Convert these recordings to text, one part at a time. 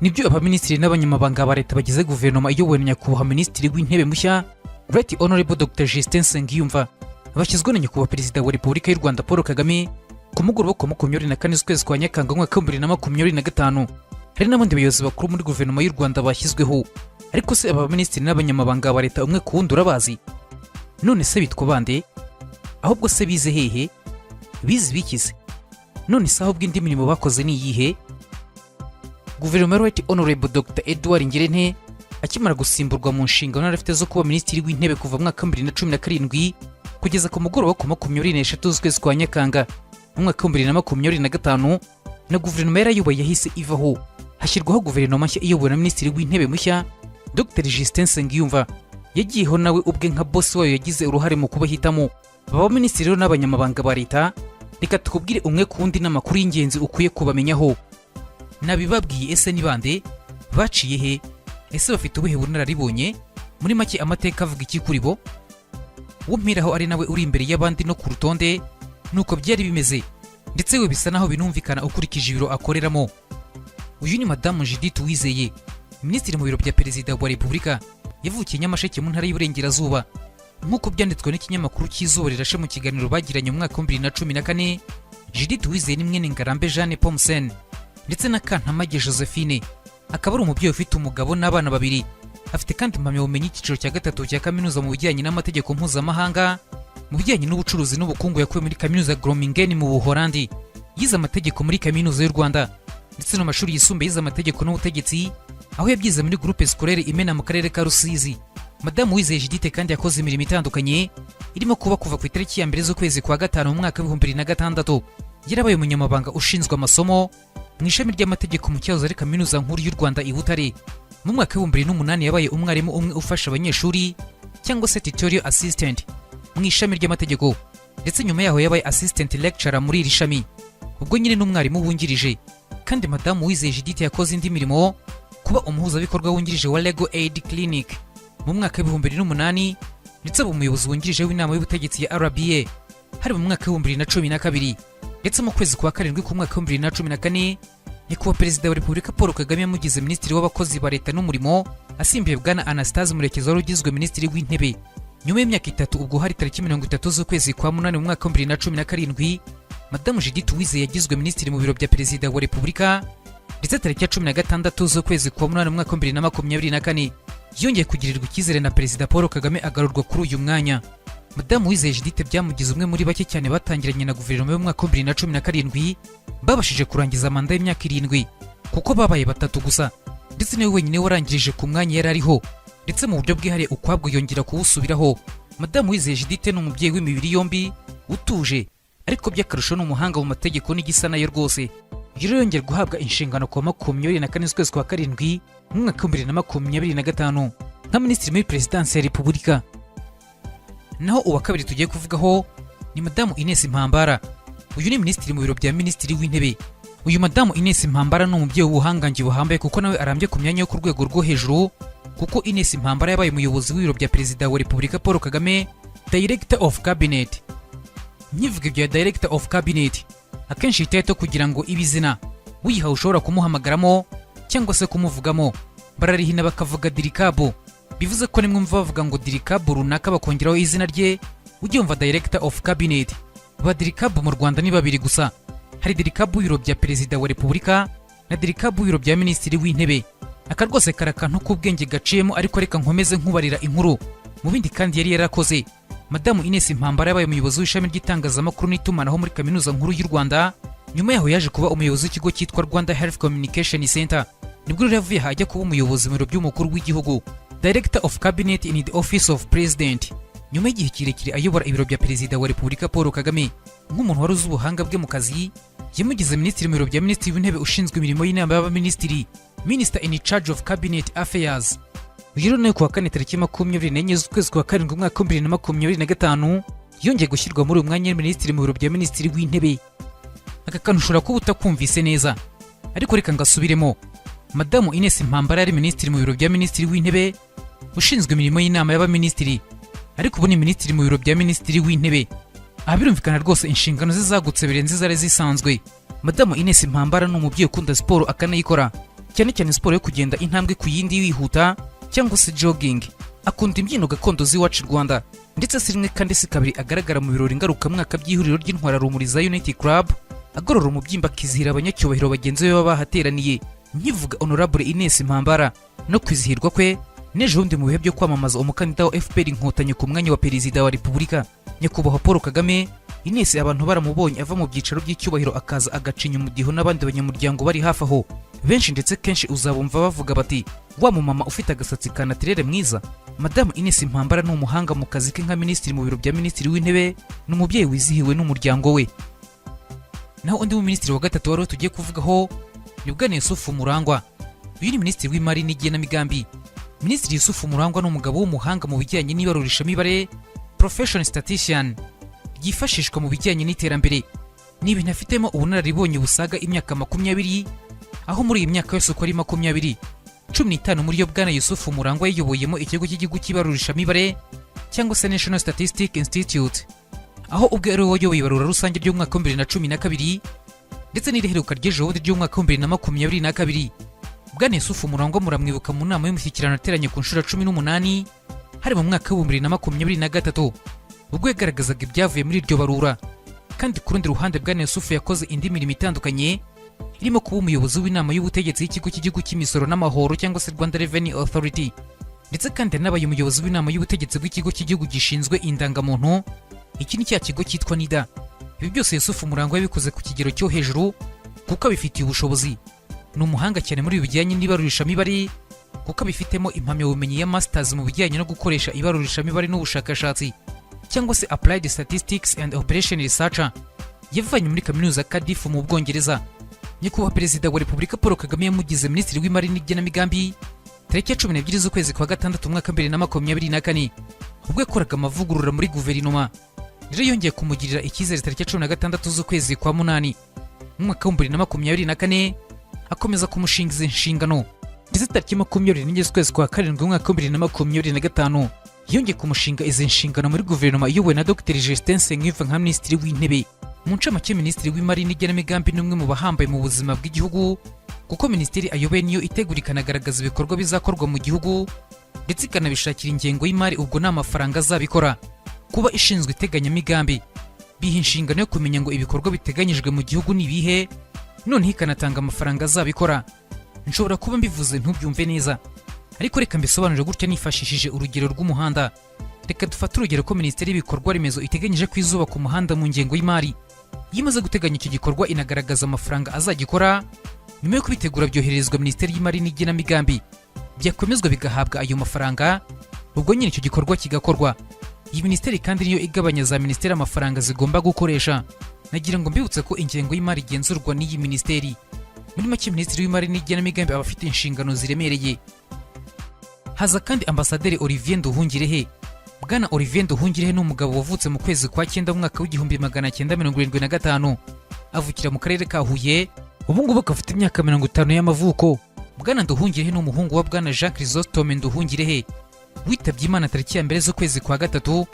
Nibyo, abaminisitiri n'abanyamabanga ba leta bagize guverinoma iyobowe na nyakubahwa Minisitiri w'Intebe mushya, Right Honorable Dr Justin Nsengiyumva, bashyizwe na nyakubahwa Perezida wa Repubulika y'u Rwanda Paul Kagame ku mugoroba ku 24 z'ukwezi kwa Nyakanga umwaka wa 2025. Hari n'abandi bayobozi bakuru muri guverinoma y'u Rwanda bashyizweho. Ariko se aba baminisitiri n'abanyamabanga ba leta umwe ku wundi urabazi? None se bitwa bande? Ahubwo se bize hehe? Bize bikize? None se ahubwo indi mirimo bakoze ni iyihe? Guverinoma ya Right Honorable Dr Edouard Ngirente, akimara gusimburwa mu nshingano yari afite zo kuba Minisitiri w'Intebe kuva mu mwaka wa 2017 kugeza ku mugoroba ku 23 z'ukwezi kwa Nyakanga mu mwaka wa 2025, na guverinoma yarayoboye yahise ivaho, hashyirwaho guverinoma nshya iyobowe na Minisitiri w'Intebe mushya, Dr Justin Nsengiyumva. Yagiyeho nawe ubwe nka bosi wayo yagize uruhare mu kubahitamo. Aba baminisitiri rero n'abanyamabanga ba leta, reka tukubwire umwe ku wundi n'amakuru y'ingenzi ukwiye kubamenyaho. Nabibabwiye. Ese ni bande? Baciye he? Ese bafite ubuhe bunararibonye? Muri make, amateka avuga iki kuri bo? Wumpiraho ari nawe uri imbere y'abandi no ku rutonde, nuko byari bimeze, ndetse we bisa naho binumvikana ukurikije ibiro akoreramo. Uyu ni Madamu Judith Uwizeye, Minisitiri mu biro bya Perezida wa Repubulika. Yavukiye Nyamasheke mu Ntara y'Iburengerazuba. Nk'uko byanditswe n'ikinyamakuru cy'Izuba Rirashe mu kiganiro bagiranye mu mwaka wa 2014, Judith Uwizeye ni mwene Ngarambe Jeanne Pomsen ndetse na Kantamage Josephine, akaba ari umubyeyi ufite umugabo n'abana babiri. Afite kandi impamyabumenyi y'icyiciro cya gatatu cya kaminuza mu bijyanye n'amategeko mpuzamahanga mu bijyanye n'ubucuruzi n'ubukungu, yakuwe muri Kaminuza ya Groningen mu Buholandi. Yize amategeko muri Kaminuza y'u Rwanda, ndetse no mu mashuri yisumbuye yize amategeko n'ubutegetsi, aho yabyize muri Groupe Scolaire Imena mu karere ka Rusizi. Madamu Uwizeye Judith kandi yakoze imirimo itandukanye, irimo kuba kuva ku itariki ya 1 z'ukwezi kwa gatanu mu mwaka wa 2006 yarabaye umunyamabanga ushinzwe amasomo mu ishami ry'amategeko mu cyahoze ari Kaminuza Nkuru y'u Rwanda i Butare. Mu mwaka wa 2008 yabaye umwarimu umwe ufasha abanyeshuri, cyangwa se tutorial assistant, mu ishami ry'amategeko, ndetse nyuma yaho yabaye assistant lecturer muri iri shami, ubwo nyine n'umwarimu wungirije. Kandi Madamu Uwizeye Judith yakoze indi mirimo, kuba umuhuzabikorwa wungirije wa Legal Aid Clinic mu mwaka wa 2008, ndetse aba umuyobozi wungirije w'inama y'ubutegetsi ya RBA hari mu mwaka wa 2012. Ndetse mu kwezi kwa karindwi k'umwaka wa 2014, Nyakubahwa Perezida wa Repubulika Paul Kagame yamugize Minisitiri w'Abakozi ba Leta n'Umurimo, asimbuye Bwana Anastase Murekezi wari ugizwe Minisitiri w'Intebe. Nyuma y'imyaka 3, ubwo hari tariki 30 z'ukwezi kwa munani mu mwaka wa 2017, Madamu Judith Uwizeye yagizwe Minisitiri mu biro bya Perezida wa Repubulika, ndetse tariki ya 16 z'ukwezi kwa munani mu mwaka wa 2024 yongeye kugirirwa icyizere na Perezida Paul Kagame, agarurwa kuri uyu mwanya. Madamu Uwizeye Judith byamugize umwe muri bake cyane batangiranye na guverinoma y'umwaka wa 2017 babashije kurangiza manda y'imyaka 7, kuko babaye batatu gusa, ndetse niwe wenyine warangirije ku mwanya yari ariho, ndetse mu buryo bwihariye ukwabwo yongera kuwusubiraho. Madamu Uwizeye Judith ni umubyeyi w'imibiri yombi, utuje, ariko by'akarusho ni umuhanga mu mategeko n'igisa nayo rwose. Rero yongera guhabwa inshingano ku wa 24 z'ukwezi kwa karindwi mu mwaka wa 2025 nka Minisitiri muri Perezidansi ya Repubulika. Naho uwa kabiri tugiye kuvugaho ni Madamu Ines Mpambara. Uyu ni Minisitiri mu biro bya Minisitiri w'Intebe. Uyu Madamu Ines Mpambara ni umubyeyi w'ubuhangange buhambaye, kuko nawe arambye ku myanya yo ku rwego rwo hejuru, kuko Ines Mpambara yabaye umuyobozi w'ibiro bya Perezida wa Repubulika Paul Kagame, Director of Cabinet. Nkivuga ibya Director of Cabinet, akenshi ihita kugira ngo ibe izina uyihawe ushobora kumuhamagaramo cyangwa se kumuvugamo, bararihina bakavuga dirikabo. Bivuze ko nimwumva bavuga ngo dirikabo runaka, bakongeraho izina rye, ujye wumva Director of Cabinet. Ba dirikabo mu Rwanda ni babiri gusa: hari dirikabo w'ibiro bya Perezida wa Repubulika na dirikabo w'ibiro bya Minisitiri w'Intebe. Aka rwose kari akantu k'ubwenge gaciyemo, ariko reka nkomeze nkubarira inkuru. Mu bindi kandi yari yarakoze, Madamu Ines Mpambara yabaye umuyobozi w'ishami ry'itangazamakuru n'itumanaho muri Kaminuza Nkuru y'u Rwanda. Nyuma yaho yaje kuba umuyobozi w'ikigo cyitwa Rwanda Health Communication Center. Nibwo rero yavuye aha ajya kuba umuyobozi mu biro by'umukuru w'igihugu, Director of Cabinet in the Office of President. Nyuma y'igihe kirekire ayobora ibiro bya Perezida wa Repubulika Paul Kagame, nk'umuntu wari uzi ubuhanga bwe mu kazi, yamugize Minisitiri mu biro bya Minisitiri w'Intebe ushinzwe imirimo y'inama y'abaminisitiri, Minister in charge of Cabinet Affairs. Uyu rero nawe ku wa kane tariki 24 z'ukwezi kwa karindwi umwaka wa 2025 yongeye gushyirwa muri uyu mwanya, Minisitiri mu biro bya Minisitiri w'Intebe. Aka kantu ushobora kuba utakumvise neza, ariko reka ngasubiremo. Madamu Ines Mpambara yari Minisitiri mu biro bya Minisitiri w'Intebe ushinzwe imirimo y'inama y'abaminisitiri, ariko ubu ni Minisitiri mu biro bya Minisitiri w'Intebe. Aha birumvikana rwose, inshingano ze zagutse birenze izari zisanzwe. Madamu Ines Mpambara ni umubyeyi ukunda siporo akanayikora. Cyane cyane siporo yo kugenda intambwe ku yindi wihuta cyangwa se jogging. Akunda imbyino gakondo z'iwacu i Rwanda, ndetse si rimwe kandi si kabiri agaragara mu birori ngarukamwaka by'ihuriro ry'intwararumuri za Unity Club, agorora umubyimba, akizihira abanyacyubahiro bagenzi be baba bahateraniye. Nkivuga Honorable Ines Mpambara no kwizihirwa kwe n'ejo bundi mu bihe byo kwamamaza umukandida wa FPR Inkotanyi ku mwanya wa Perezida wa Repubulika, Nyakubahwa Paul Kagame, Ines abantu baramubonye ava mu byicaro by'icyubahiro akaza agacinya umudiho n'abandi banyamuryango bari hafi aho benshi. Ndetse kenshi uzabumva bavuga bati: "Wa mumama ufite agasatsi ka naturel mwiza." Madamu Ines Mpambara ni umuhanga mu kazi ke nka minisitiri mu biro bya Minisitiri w'Intebe. Ni umubyeyi wizihiwe n'umuryango we. Naho undi minisitiri wa gatatu wari tugiye kuvugaho ni Bwana Yusufu Murangwa. Uyu ni Minisitiri w'Imari n'Igenamigambi. Minisitiri Yusufu Murangwa ni umugabo w'umuhanga mu bijyanye n'ibarurishamibare, profession statistician, ryifashishwa mu bijyanye n'iterambere. Ni ibintu afitemo ubunararibonye busaga imyaka 20, aho muri iyi myaka yose uko ari 20, 15 muri yo Bwana Yusufu Murangwa yayoboyemo Ikigo cy'Igihugu cy'Ibarurishamibare cyangwa se National Statistic Institute, aho ubwe ari we wayoboye ibarura rusange ry'umwaka wa 2012 ndetse n'iriheruka ry'ejo bundi ry'umwaka wa 2022. Bwana Yusufu Murangwa muramwibuka mu nama y'umushyikirano yateranye ku nshuro ya 18, hari mu mwaka wa 2023, ubwo yagaragazaga ibyavuye muri iryo barura. Kandi ku rundi ruhande, Bwana Yusufu yakoze indi mirimo itandukanye irimo kuba umuyobozi w'inama y'ubutegetsi y'ikigo cy'igihugu cy'imisoro n'amahoro cyangwa se Rwanda Revenue Authority. Ndetse kandi yanabaye umuyobozi w'inama y'ubutegetsi bw'ikigo cy'igihugu gishinzwe indangamuntu, iki ni cya kigo cyitwa NIDA. Ibi byose Yusufu Murangwa yabikoze ku kigero cyo hejuru kuko abifitiye ubushobozi. Ni umuhanga cyane muri ibi bijyanye n'ibarurishamibare, kuko abifitemo impamyabumenyi ya masters mu bijyanye no gukoresha ibarurishamibare n'ubushakashatsi cyangwa se Applied Statistics and Operation Research, yavanye muri Kaminuza ya Cardiff mu Bwongereza. Nyakubahwa Perezida wa Repubulika Paul Kagame yamugize Minisitiri w'Imari n'Igenamigambi tariki ya 12 z'ukwezi kwa gatandatu umwaka 2024, ubwo yakoraga amavugurura muri guverinoma. Rero yongeye kumugirira icyizere tariki ya 16 z'ukwezi kwa munani mu mwaka wa 2024, akomeza kumushinga izi nshingano. Ndetse tariki 24 z'ukwezi kwa karindwi umwaka wa 2025 yongeye kumushinga izi nshingano muri guverinoma iyobowe na Dr Justin Nsengiyumva nka Minisitiri w'Intebe. Mu ncamake, Minisitiri w'Imari n'Igenamigambi ni umwe mu bahambaye mu buzima bw'igihugu, kuko minisiteri ayoboye niyo itegura ikanagaragaza ibikorwa bizakorwa mu gihugu, ndetse ikanabishakira ingengo y'imari, ubwo ni amafaranga azabikora. Kuba ishinzwe iteganyamigambi biha inshingano yo kumenya ngo ibikorwa biteganyijwe mu gihugu ni ibihe, noneho ikanatanga amafaranga azabikora. Nshobora kuba mbivuze ntubyumve neza, ariko reka mbisobanure gutya nifashishije urugero rw'umuhanda. Reka dufate urugero ko Minisiteri y'Ibikorwa Remezo iteganyije ko izubaka umuhanda mu ngengo y'imari. Iyo imaze guteganya icyo gikorwa, inagaragaza amafaranga azagikora. Nyuma yo kubitegura, byohererezwa Minisiteri y'Imari n'Igenamigambi, byakomezwa bigahabwa ayo mafaranga, ubwo nyine icyo gikorwa kigakorwa. Iyi minisiteri kandi niyo igabanya za minisiteri amafaranga zigomba gukoresha. Nagira ngo mbibutse ko ingengo y'imari igenzurwa n'iyi minisiteri. Muri make, Minisitiri w'Imari n'Igenamigambi aba afite inshingano ziremereye. Haza kandi Ambasaderi Olivier Nduhungirehe. Bwana Olivier Nduhungirehe ni umugabo wavutse mu kwezi kwa cyenda mu mwaka wa 1975, avukira mu karere ka Huye. Ubu ngubu akaba afite imyaka 50 y'amavuko. Bwana Nduhungirehe ni umuhungu wa Bwana Jean Chrysostome Nduhungirehe witabye Imana tariki ya 1 z'ukwezi kwa gatatu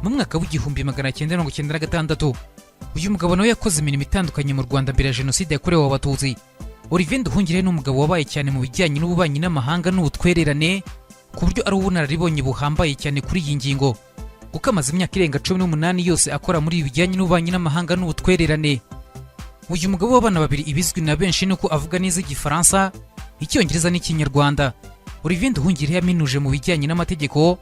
mu mwaka wa 1996. Uyu mugabo nawe yakoze imirimo itandukanye mu Rwanda mbere ya Jenoside yakorewe Abatutsi. Olivier Nduhungirehe ni umugabo wabaye cyane mu bijyanye n'ububanyi n'amahanga n'ubutwererane, ku buryo ari ubunararibonye buhambaye cyane kuri iyi ngingo, kuko amaze imyaka irenga 18 yose akora muri ibi bijyanye n'ububanyi n'amahanga n'ubutwererane. Uyu mugabo w'abana babiri, ibizwi na benshi ni uko avuga neza Igifaransa, Icyongereza n'Ikinyarwanda. Olivier Nduhungirehe yaminuje mu bijyanye n'amategeko,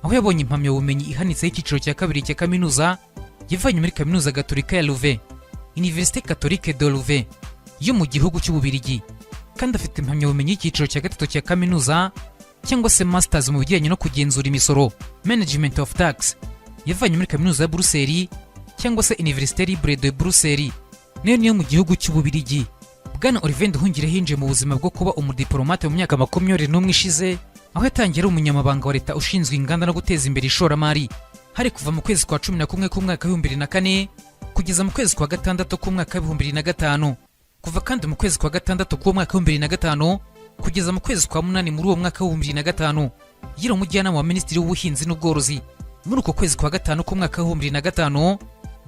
aho yabonye impamyabumenyi ihanitse y'icyiciro cya kabiri cya kaminuza yavanye muri Kaminuza Gatolika ya Louvain, Université Catholique de Louvain, yo mu gihugu cy'Ububirigi. Kandi afite impamyabumenyi y'icyiciro cya gatatu cya kaminuza cyangwa se masters mu bijyanye no kugenzura imisoro, management of tax, yavanye muri Kaminuza ya Buruseli cyangwa se Université Libre de Bruxelles, nayo niyo mu gihugu cy'Ububirigi. Bwana Olivier Nduhungirehe yinjiye mu buzima bwo kuba umudiplomate mu myaka 21 ishize, aho yatangiye ari umunyamabanga wa leta ushinzwe inganda no guteza imbere ishoramari. Hari kuva mu kwezi kwa 11 k'umwaka wa 2004 kugeza mu kwezi kwa gatandatu k'umwaka wa 2005. Kuva kandi mu kwezi kwa gatandatu k'uwo mwaka wa 2005 kugeza mu kwezi kwa munani muri uwo mwaka wa 2005, yari umujyanama wa Minisitiri w'Ubuhinzi n'Ubworozi. Muri uko kwezi kwa gatanu k'umwaka wa 2005,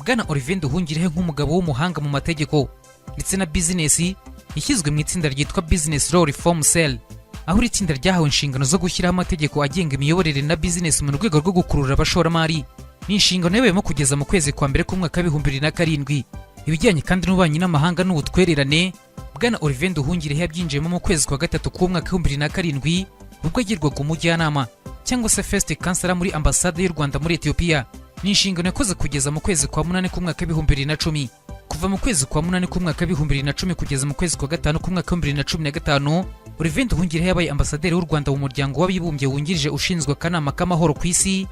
Bwana Olivier Nduhungirehe, nk'umugabo w'umuhanga mu mategeko ndetse na bizinesi Yashyizwe mu itsinda ryitwa Business Law Reform Cell, aho iri tsinda ryahawe inshingano zo gushyiraho amategeko agenga imiyoborere na bizinesi mu rwego rwo gukurura abashoramari. Ni inshingano yabayemo kugeza mu kwezi kwa mbere k'umwaka wa 2007. Ibijyanye kandi n'ububanyi n'amahanga n'ubutwererane, Bwana Olivier Nduhungirehe yabyinjiyemo mu kwezi kwa gatatu k'umwaka wa 2007, ubwo agirwaga umujyanama cyangwa se first counselor muri Ambasade y'u Rwanda muri Etiyopiya. Ni inshingano yakoze kugeza mu kwezi kwa munani k'umwaka wa 2010. Kuva mu kwezi kwa munani k'umwaka wa 2010 kugeza mu kwezi kwa gatanu k'umwaka wa 2015, Olivier Nduhungirehe yabaye ambasaderi w'u Rwanda mu Muryango w'Abibumbye wungirije ushinzwe akanama k'amahoro ku isi,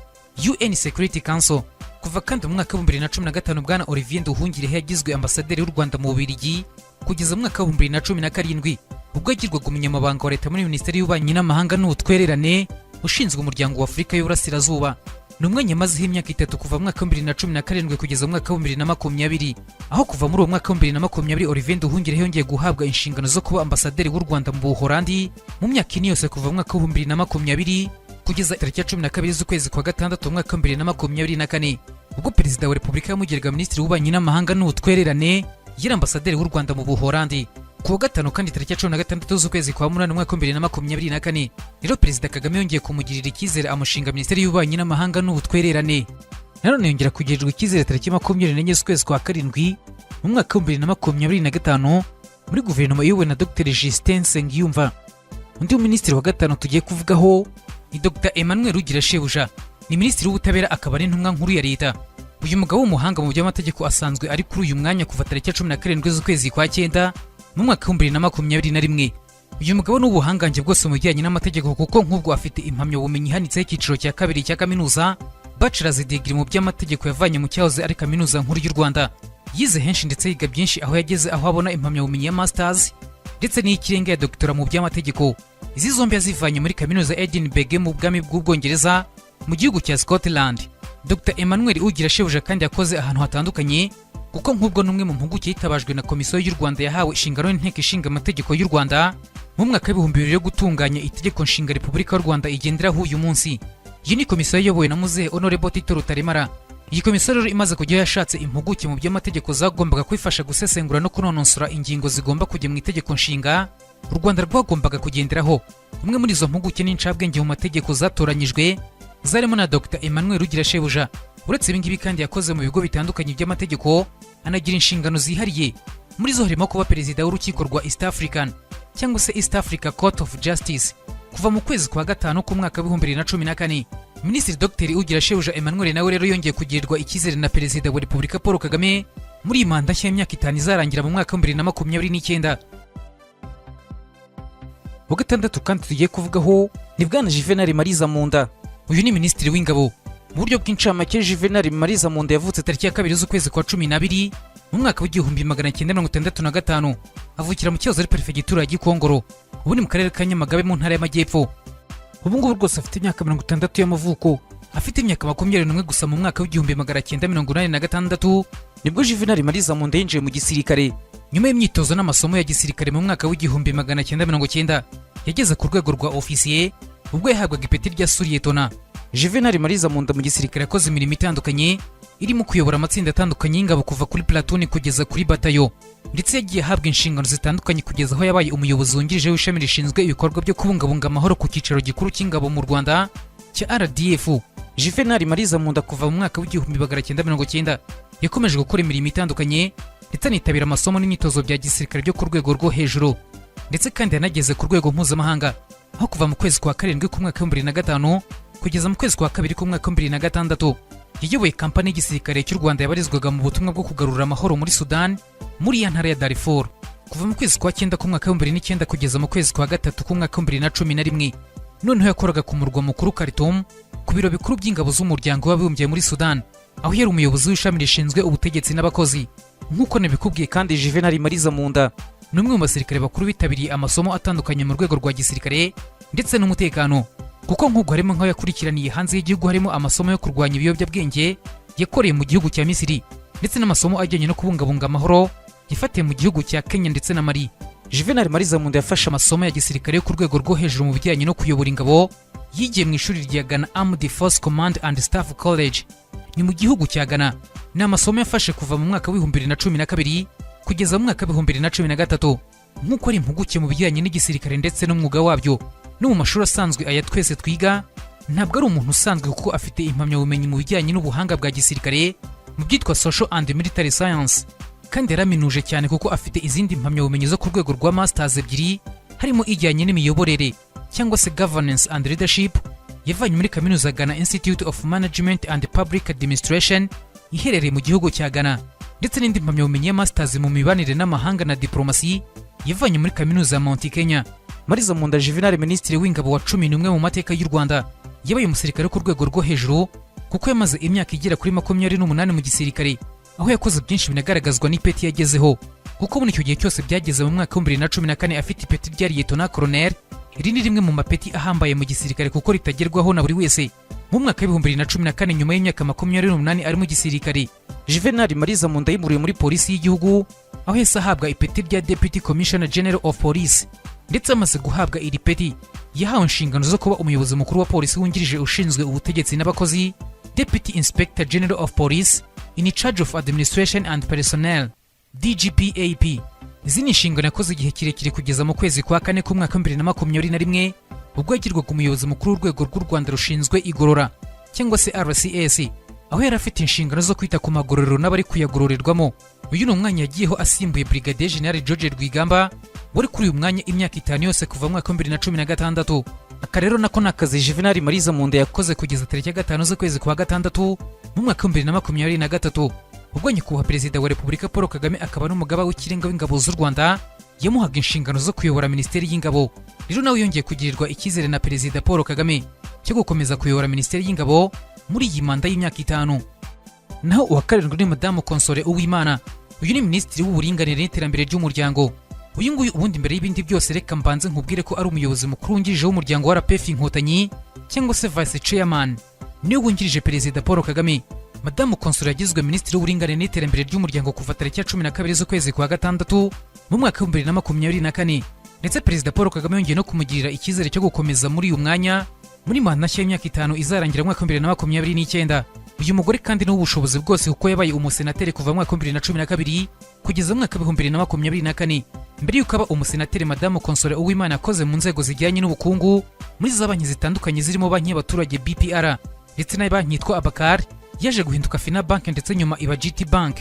UN Security Council. Kuva kandi mu mwaka wa 2015, Bwana Olivier Nduhungirehe yagizwe ambasaderi w'u Rwanda mu Bubiligi, kugeza mu mwaka wa 2017, ubwo yagirwaga umunyamabanga wa leta muri Minisiteri y'Ububanyi n'Amahanga n'Ubutwererane, ushinzwe Umuryango wa Afurika y'Uburasirazuba. Ni umwanya amazeho imyaka 3, kuva mu mwaka wa 2017 kugeza mu mwaka wa 2020, aho kuva muri uwo mwaka wa 2020 Olivier Nduhungirehe yongeye guhabwa inshingano zo kuba ambasaderi w'u Rwanda mu Buholandi mu myaka 4 yose, kuva mu mwaka wa 2020 kugeza tariki ya 12 z'ukwezi kwa gatandatu mu mwaka wa 2024, ubwo Perezida wa Repubulika yamugiraga Minisitiri w'Ububanyi n'Amahanga n'Ubutwererane. Yari ambasaderi w'u Rwanda mu Buholandi. Ku wa gatanu kandi, tariki ya 16 z'ukwezi kwa munani umwaka wa 2024, rero Perezida Kagame yongeye kumugirira icyizere, amushinga Minisiteri y'Ububanyi n'Amahanga n'Ubutwererane. Nanone yongera kugirirwa icyizere tariki 24 z'ukwezi kwa karindwi mu mwaka wa 2025, muri guverinoma iyobowe na Dr Justin Nsengiyumva. Undi minisitiri wa gatanu tugiye kuvugaho ni Dr Emmanuel Ugirashebuja. Ni Minisitiri w'Ubutabera, akaba n'intumwa nkuru ya leta. Uyu mugabo w'umuhanga mu by'amategeko asanzwe ari kuri uyu mwanya kuva tariki ya 17 z'ukwezi kwa cyenda mu mwaka wa 2021. Uyu mugabo ni ubuhangange bwose mu bijyanye n'amategeko, kuko nk'ubwo afite impamyabumenyi ihanitseho icyiciro cya kabiri cya kaminuza, bachelor's degree mu by'amategeko, yavanye mu cyahoze ari Kaminuza Nkuru y'u Rwanda. Yize henshi ndetse yiga byinshi, aho yageze aho abona impamyabumenyi ya masters ndetse n'iy'ikirenga ya doctorat mu by'amategeko. Izi zombi yazivanye muri Kaminuza Edinburgh mu Bwami bw'Ubwongereza, mu gihugu cya Scotland. Dr Emmanuel Ugirashebuja kandi yakoze ahantu hatandukanye, kuko nk'ubwo n'umwe mu mpuguke yitabajwe na Komisiyo y'u Rwanda yahawe inshingano n'Inteko Ishinga Amategeko y'u Rwanda mu mwaka wa 2000 yo gutunganya Itegeko Nshinga Repubulika y'u Rwanda igenderaho uyu munsi. Iyi ni komisiyo iyobowe na Muzehe Honorable Tito Rutaremara. Iyi komisiyo rero imaze kujyaho yashatse impuguke mu by'amategeko zagombaga kwifasha gusesengura no kunonosora ingingo zigomba kujya mu Itegeko Nshinga u Rwanda rwagombaga kugenderaho. Umwe muri izo mpuguke n'incabwenge mu mategeko zatoranyijwe zarimo na Dr Emmanuel Ugirashebuja. Uretse ibi ngibi kandi, yakoze mu bigo bitandukanye by'amategeko, anagira inshingano zihariye. Muri zo harimo kuba perezida w'urukiko rwa East African cyangwa se East Africa Court of Justice kuva mu kwezi kwa gatanu k'umwaka wa 2014. Minisitiri Dr Ugirashebuja Emmanuel nawe rero yongeye kugirirwa icyizere na Perezida wa Repubulika Paul Kagame muri iyi manda nshya y'imyaka 5 izarangira mu mwaka wa 2029. Wa gatandatu kandi tugiye kuvugaho ni Bwana Juvenal Marizamunda. Uyu ni Minisitiri w'Ingabo. Mu buryo bw'incamake, Juvenal Marizamunda yavutse tariki ya 2 z'ukwezi kwa 12 mu mwaka wa 1965, avukira mu cyahoze ari Perefegitura ya Gikongoro, ubu ni mu Karere ka Nyamagabe mu Ntara y'Amajyepfo. Ubu ngubu rwose afite imyaka 60 y'amavuko. Afite imyaka 21 gusa, mu mwaka wa 1986 nibwo Juvenal Marizamunda yinjiye mu gisirikare. Nyuma y'imyitozo n'amasomo ya gisirikare, mu mwaka wa 1990 yageze ku rwego rwa ofisiye, ubwo yahabwaga ipeti rya sous-lieutenant. Juvenal Marizamunda mu gisirikare yakoze imirimo itandukanye, irimo kuyobora amatsinda atandukanye y'ingabo, kuva kuri platoon kugeza kuri batayo, ndetse yagiye ahabwa inshingano zitandukanye kugeza aho yabaye umuyobozi wungirije w'ishami rishinzwe ibikorwa byo kubungabunga amahoro ku cyicaro gikuru cy'ingabo mu Rwanda cya RDF. Juvenal Marizamunda kuva mu mwaka wa 1990 yakomeje gukora imirimo itandukanye, ndetse anitabira amasomo n'imyitozo bya gisirikare byo ku rwego rwo hejuru, ndetse kandi yanageze ku rwego mpuzamahanga, aho kuva mu kwezi kwa karindwi k'umwaka wa 2005 kugeza mu kwezi kwa kabiri k'umwaka wa 2006 yayoboye kampani y'igisirikare cy'u Rwanda yabarizwaga mu butumwa bwo kugarura amahoro muri Sudan, muri ya ntara ya Darfur. Kuva mu kwezi kwa cyenda k'umwaka wa 2009 kugeza mu kwezi kwa gatatu k'umwaka wa 2011, noneho yakoraga ku murwa mukuru Khartoum, ku biro bikuru by'ingabo z'Umuryango w'Abibumbye muri Sudan, aho yari umuyobozi w'ishami rishinzwe ubutegetsi n'abakozi. Nk'uko nabikubwiye kandi, Juvenal Marizamunda ni umwe mu basirikare bakuru bitabiriye amasomo atandukanye mu rwego rwa gisirikare ndetse n'umutekano, kuko nk'ubwo harimo nk'aho yakurikiraniye hanze y'igihugu, harimo amasomo yo kurwanya ibiyobyabwenge yakoreye mu gihugu cya Misiri, ndetse n'amasomo ajyanye no kubungabunga amahoro yafatiye mu gihugu cya Kenya ndetse na Mali. Juvenal Marizamunda yafashe amasomo ya gisirikare yo ku rwego rwo hejuru mu bijyanye no kuyobora ingabo, yigiye mu ishuri rya Ghana Armed Force Command and Staff College, ni mu gihugu cya Ghana. Ni amasomo yafashe kuva mu mwaka wa 2012 kugeza mu mwaka wa 2013. Nk'uko ari impuguke mu bijyanye n'igisirikare ndetse n'umwuga wabyo no mu mashuri asanzwe aya twese twiga, ntabwo ari umuntu usanzwe, kuko afite impamyabumenyi mu bijyanye n'ubuhanga bwa gisirikare mu byitwa social and military science. Kandi yaraminuje cyane, kuko afite izindi mpamyabumenyi zo ku rwego rwa masters ebyiri, harimo ijyanye n'imiyoborere cyangwa se governance and leadership yavanye muri kaminuza Ghana Institute of Management and Public Administration iherereye mu gihugu cya Ghana, ndetse n'indi mpamyabumenyi ya masters mu mibanire n'amahanga na diplomasi yavanye muri kaminuza ya Mount Kenya. Marizamunda Juvenal, minisitiri w'ingabo wa 11 mu mateka y'u Rwanda, yabaye umusirikare ku rwego rwo hejuru, kuko yamaze imyaka igera kuri 28 mu gisirikare, aho yakoze byinshi binagaragazwa n'ipeti yagezeho, kuko muri icyo gihe cyose byageze mu mwaka wa 2014 afite ipeti rya Lieutenant Colonel. Iri ni rimwe mu mapeti ahambaye mu gisirikare, kuko ritagerwaho na buri wese. Mu mwaka wa 2014, nyuma y'imyaka 28 ari mu gisirikare, Juvenal Marizamunda yimuriwe muri polisi y'igihugu, aho yahise ahabwa ipeti rya Deputy Commissioner General of Police. Ndetse amaze guhabwa iri peti, yahawe inshingano zo kuba umuyobozi mukuru wa polisi wungirije ushinzwe ubutegetsi n'abakozi, Deputy Inspector General of Police in charge of Administration and Personnel, DGPAP. Izi ni inshingano yakoze igihe kirekire, kugeza mu kwezi kwa kane k'umwaka wa 2021, ubwo yagirwaga umuyobozi mukuru w'urwego rw'u Rwanda rushinzwe igorora cyangwa se RCS, aho yari afite inshingano zo kwita ku magororero n'abari kuyagororerwamo. Uyu ni umwanya yagiyeho asimbuye Brigadier General George Rwigamba, wari kuri uyu mwanya imyaka 5 yose kuva mu mwaka wa 2016. Aka rero nako ni akazi Juvenal Marizamunda yakoze kugeza tariki ya 5 z'ukwezi kwa gatandatu mu mwaka wa 2023, ubwo nyakubahwa Perezida wa Repubulika Paul Kagame, akaba n'umugaba w'ikirenga w'ingabo z'u Rwanda, yamuhaga inshingano zo kuyobora Minisiteri y'Ingabo. Rero nawe yongeye kugirirwa icyizere na Perezida Paul Kagame cyo gukomeza kuyobora Minisiteri y'Ingabo muri iyi manda y'imyaka 5. Naho uwa karindwi ni Madamu Consolée Uwimana. Uyu ni Minisitiri w'Uburinganire n'Iterambere ry'Umuryango. Uyu nguyu ubundi, mbere y'ibindi byose, reka mbanze nkubwire ko ari umuyobozi mukuru wungirije w'umuryango wa RPF Inkotanyi cyangwa se vice chairman, niwe wungirije Perezida Paul Kagame. Madamu Consolée yagizwe Minisitiri w'Uburinganire n'Iterambere ry'Umuryango kuva tariki ya 12 z'ukwezi kwa gatandatu mu mwaka wa 2024. Ndetse Perezida Paul Kagame yongeye no kumugirira icyizere cyo gukomeza muri uyu mwanya muri manda nshya y'imyaka 5 izarangira mu mwaka wa 2029. Uyu mugore kandi ni ubushobozi bwose, kuko yabaye umusenateri kuva mu mwaka wa 2012 kugeza mu mwaka wa 2024. Mbere y'uko aba umusenateri, Madamu Consolée Uwimana yakoze mu nzego zijyanye n'ubukungu muri za banki zitandukanye, zirimo Banki y'Abaturage BPR ndetse na banki yitwa Abakar yaje guhinduka Fina Bank, ndetse nyuma iba GT Bank.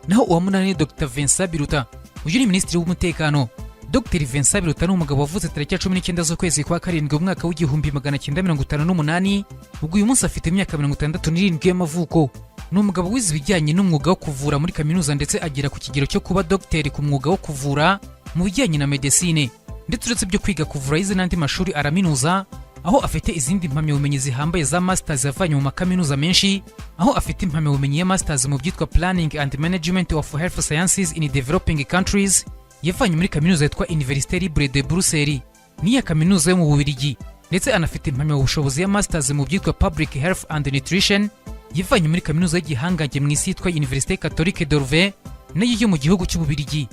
Naho uwa munani ni Dr Vincent Biruta. Uyu ni Minisitiri w'Umutekano. Dr Vincent Biruta ni umugabo wavutse tariki ya 19 z'ukwezi kwa karindwi mu mwaka wa 1958. Ubwo uyu munsi afite imyaka 67 y'amavuko. Ni umugabo wize ibijyanye n'umwuga wo kuvura muri kaminuza, ndetse agera ku kigero cyo kuba dogiteri ku mwuga wo kuvura mu bijyanye na medecine. Ndetse uretse ibyo kwiga kuvura, yize n'andi mashuri araminuza, aho afite izindi mpamyabumenyi zihambaye za masters yavanye mu makaminuza menshi, aho afite impamyabumenyi ya masters mu byitwa Planning and Management of Health Sciences in Developing Countries yavanye muri kaminuza yitwa Université Libre de Bruxelles, niya kaminuza yo mu Bubiligi. Ndetse anafite impamyabushobozi ya masters mu byitwa Public Health and Nutrition yavanye muri kaminuza y'igihangange mu isi yitwa Université Catholique de Louvain, nayo yo mu gihugu cy'Ububiligi.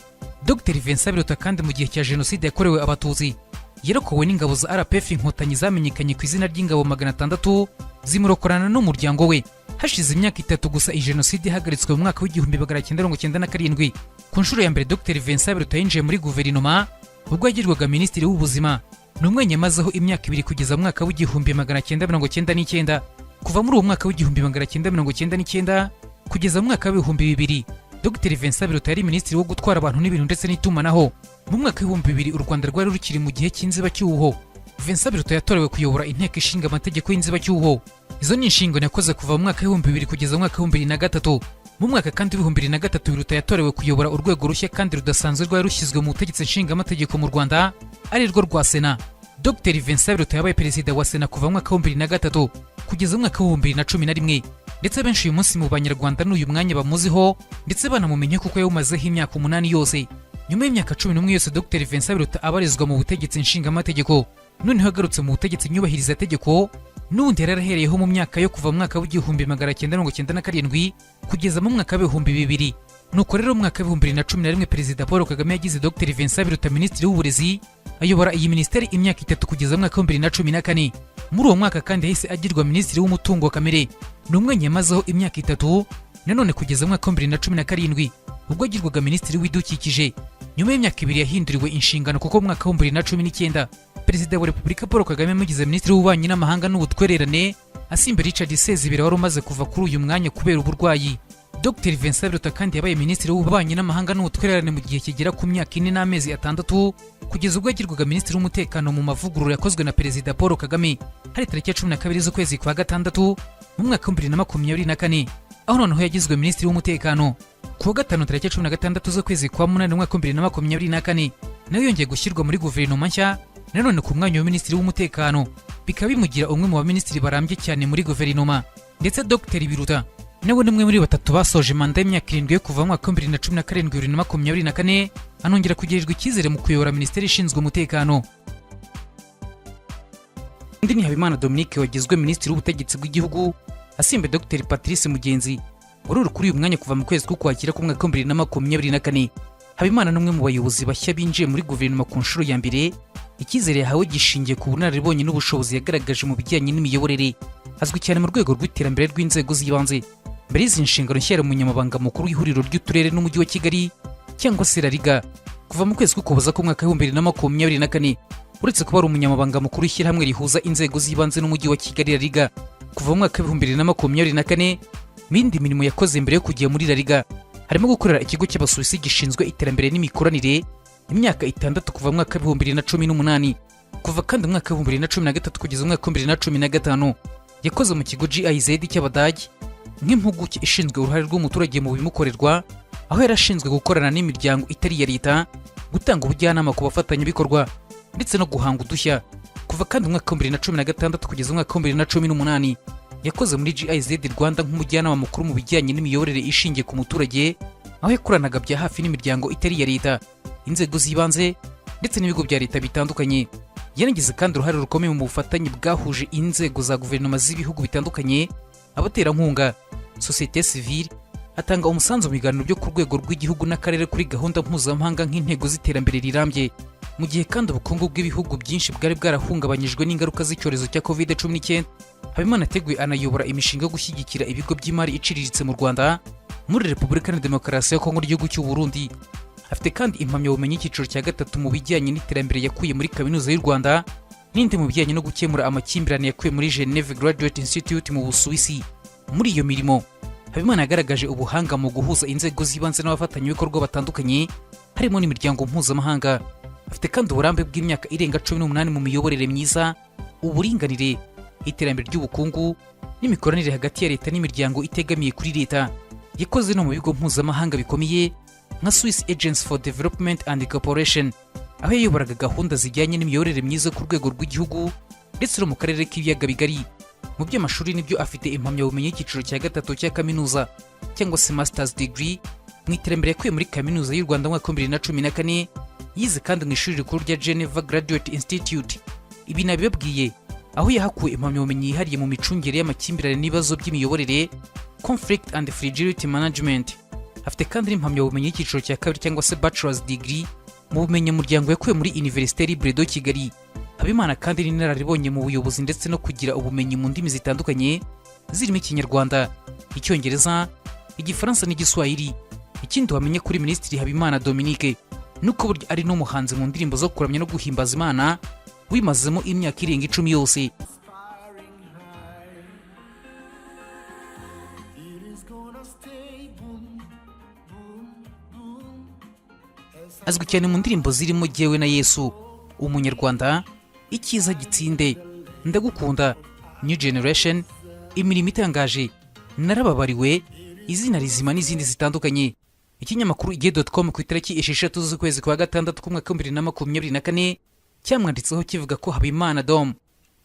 Dr Vincent Biruta kandi, mu gihe cya Jenoside yakorewe Abatutsi, yarokowe n'ingabo za RPF Inkotanyi zamenyekanye ku izina ry'ingabo 600, zimurokorana n'umuryango we. Hashize imyaka 3 gusa iyi jenoside ihagaritswe mu mwaka wa 1997, ku nshuro ya mbere Dr Vincent Biruta yinjiye muri guverinoma ubwo yagirwaga Minisitiri w'Ubuzima. Ni umwanya yamazeho imyaka 2 kugeza mu mwaka wa 1999. Kuva muri uwo mwaka wa 1999 kugeza mu mwaka wa 2000, Dr Vincent Biruta yari Minisitiri wo Gutwara Abantu n'Ibintu ndetse n'Itumanaho. Mu mwaka wa 2000, u Rwanda rwari rukiri mu gihe cy'inzibacyuho. Vincent Biruta yatorewe kuyobora Inteko Ishinga Amategeko y'inzibacyuho. Izo ni inshingano yakoze kuva mu mwaka wa 2000 kugeza mu mwaka wa 2003. Mu mwaka kandi wa 2003, Biruta yatorewe kuyobora urwego rushya kandi rudasanzwe rwari rushyizwe mu butegetsi nshingamategeko mu Rwanda, ari rwo rwa Sena. Dr Vincent Biruta yabaye Perezida wa Sena kuva mu mwaka wa 2003 kugeza mu mwaka wa 2011. Ndetse benshi uyu munsi mu Banyarwanda n'uyu mwanya bamuziho, ndetse banamumenye kuko yawumazeho imyaka 8 yose. Nyuma y'imyaka 11 yose Dr Vincent Biruta abarizwa mu butegetsi nshingamategeko, noneho agarutse mu butegetsi nyubahirizategeko n'ubundi yari yarahereyeho mu myaka yo kuva mu mwaka wa 1997 kugeza mu mwaka wa 2000. Nuko rero mu mwaka wa 2011, Perezida Paul Kagame yagize Dr Vincent Biruta Minisitiri w'Uburezi, ayobora iyi minisiteri imyaka 3 kugeza mu mwaka wa 2014. Muri uwo mwaka kandi yahise agirwa Minisitiri w'Umutungo Kamere. Ni umwanya yamazeho imyaka 3 nanone kugeza mu mwaka wa 2017, ubwo agirwaga Minisitiri w'Ibidukikije. Nyuma y'imyaka 2 yahinduriwe inshingano, kuko mu mwaka wa 2019 Perezida wa Repubulika Paul Kagame yamugize Minisitiri w'Ububanyi n'Amahanga n'Ubutwererane, asimbuye Richard Sezibera wari umaze kuva kuri uyu mwanya kubera uburwayi. Dr Vincent Biruta kandi yabaye Minisitiri w'Ububanyi n'Amahanga n'Ubutwererane mu gihe kigera ku myaka 4 n'amezi 6, kugeza ubwo yagirwaga Minisitiri w'Umutekano mu mavugurura yakozwe na Perezida Paul Kagame. Hari tariki ya 12 z'ukwezi kwa gatandatu mu mwaka wa 2024, aho noneho yagizwe Minisitiri w'Umutekano. Ku wa gatanu tariki ya 16 z'ukwezi kwa munani mu mwaka wa 2024, nawe yongeye gushyirwa muri guverinoma nshya, nanone ku mwanya wa Minisitiri w'Umutekano, bikaba bimugira umwe mu baminisitiri barambye cyane muri guverinoma. Ndetse Dr Biruta nawe ni umwe muri batatu basoje manda y'imyaka 7 yo kuva mu mwaka wa 2017 2024, anongera kugirirwa icyizere mu kuyobora minisiteri ishinzwe umutekano. Undi ni Habimana Dominique wagizwe Minisitiri w'Ubutegetsi bw'Igihugu, asimbuye Dr Patrice Mugenzi wari uri kuri uyu mwanya kuva mu kwezi k'Ukwakira k'umwaka wa 2024. Habimana ni umwe mu bayobozi bashya binjiye muri guverinoma ku nshuro ya mbere. Icyizere yahawe gishingiye ku bunararibonye n'ubushobozi yagaragaje mu bijyanye n'imiyoborere. Azwi cyane mu rwego rw'iterambere rw'inzego z'ibanze. Mbere y'izi nshingano nshya, yari umunyamabanga mukuru w'ihuriro ry'uturere n'umujyi wa Kigali, cyangwa se RALGA, kuva mu kwezi k'Ukuboza k'umwaka wa 2024. Uretse kuba ari umunyamabanga mukuru w'ishyirahamwe rihuza inzego z'ibanze n'umujyi wa Kigali, RALGA, kuva mu mwaka wa 2024, mu yindi mirimo yakoze mbere yo kujya muri RALGA harimo gukorera ikigo cy'Abasuwisi gishinzwe iterambere n'imikoranire imyaka 6 kuva mu mwaka wa 2018. Kuva kandi mu mwaka wa 2013 kugeza mu mwaka wa 2015, yakoze mu kigo GIZ cy'Abadage nk'impuguke ishinzwe uruhare rw'umuturage mu bimukorerwa, aho yari ashinzwe gukorana n'imiryango itari iya leta, gutanga ubujyanama ku bafatanyabikorwa ndetse no guhanga udushya. Kuva kandi mu mwaka wa 2016 kugeza mu mwaka wa 2018, yakoze muri GIZ Rwanda nk'umujyanama mukuru mu bijyanye n'imiyoborere ishingiye ku muturage, aho yakoranaga bya hafi n'imiryango itari iya leta, inzego z'ibanze ndetse n'ibigo bya leta bitandukanye. Yanagize kandi uruhare rukomeye mu bufatanye bwahuje inzego za guverinoma z'ibihugu bitandukanye, abaterankunga, sosiyete sivile, atanga umusanzu mu biganiro byo ku rwego rw'igihugu n'akarere kuri gahunda mpuzamahanga nk'intego z'iterambere rirambye. Mu gihe kandi ubukungu bw'ibihugu byinshi bwari bwarahungabanyijwe n'ingaruka z'icyorezo cya COVID-19, Habimana ateguye anayobora imishinga yo gushyigikira ibigo by'imari iciriritse mu Rwanda, muri Repubulika na Demokarasi ya Kongo n'igihugu cy'u Burundi. Afite kandi impamyabumenyi y'icyiciro cya gatatu mu bijyanye n'iterambere yakuye muri Kaminuza y'u Rwanda, n'indi mu bijyanye no gukemura amakimbirane yakuye muri Geneve Graduate Institute mu Busuwisi. Muri iyo mirimo, Habimana yagaragaje ubuhanga mu guhuza inzego z'ibanze n'abafatanyabikorwa batandukanye, harimo n'imiryango mpuzamahanga. Afite kandi uburambe bw'imyaka irenga 18 mu miyoborere myiza, uburinganire, iterambere ry'ubukungu n'imikoranire hagati ya leta n'imiryango itegamiye kuri leta. Yakoze no mu bigo mpuzamahanga bikomeye nka Swiss Agency for Development and Cooperation, aho yayoboraga gahunda zijyanye n'imiyoborere myiza ku rwego rw'igihugu ndetse no mu karere k'Ibiyaga Bigari. Mu by'amashuri nibyo, afite impamyabumenyi y'icyiciro cya gatatu cya kaminuza, cyangwa se masters degree, mu iterambere yakuye muri Kaminuza y'u Rwanda mu mwaka wa 2014. Yize kandi mu ishuri rikuru rya Geneva Graduate Institute, ibi nabibabwiye, aho yahakuye impamyabumenyi yihariye mu micungire y'amakimbirane n'ibibazo by'imiyoborere, conflict and fragility management. Afite kandi n'impamyabumenyi y'icyiciro cya kabiri, cyangwa se bachelor's degree, mu bumenyamuryango yakuye muri Université Libre de Kigali. Habimana kandi ni inararibonye mu buyobozi ndetse no kugira ubumenyi mu ndimi zitandukanye zirimo Ikinyarwanda, Icyongereza, Igifaransa n'Igiswahili. Ikindi wamenya kuri Minisitiri Habimana Dominique ni uko burya ari n'umuhanzi mu ndirimbo zo kuramya no guhimbaza Imana wimazemo imyaka irenga 10 yose. Aspiring high. It is gonna stay boom, boom, boom. As Azwi cyane mu ndirimbo zirimo Jyewe na Yesu, Umunyarwanda, Icyiza Gitsinde, Ndagukunda, New Generation, Imirimo Itangaje, Narababariwe, Izina Rizima n'izindi zitandukanye. Ikinyamakuru igihe.com ku itariki 6 z'ukwezi kwa gatandatu k'umwaka wa 2024 cyamwanditseho kivuga ko Habimana Dom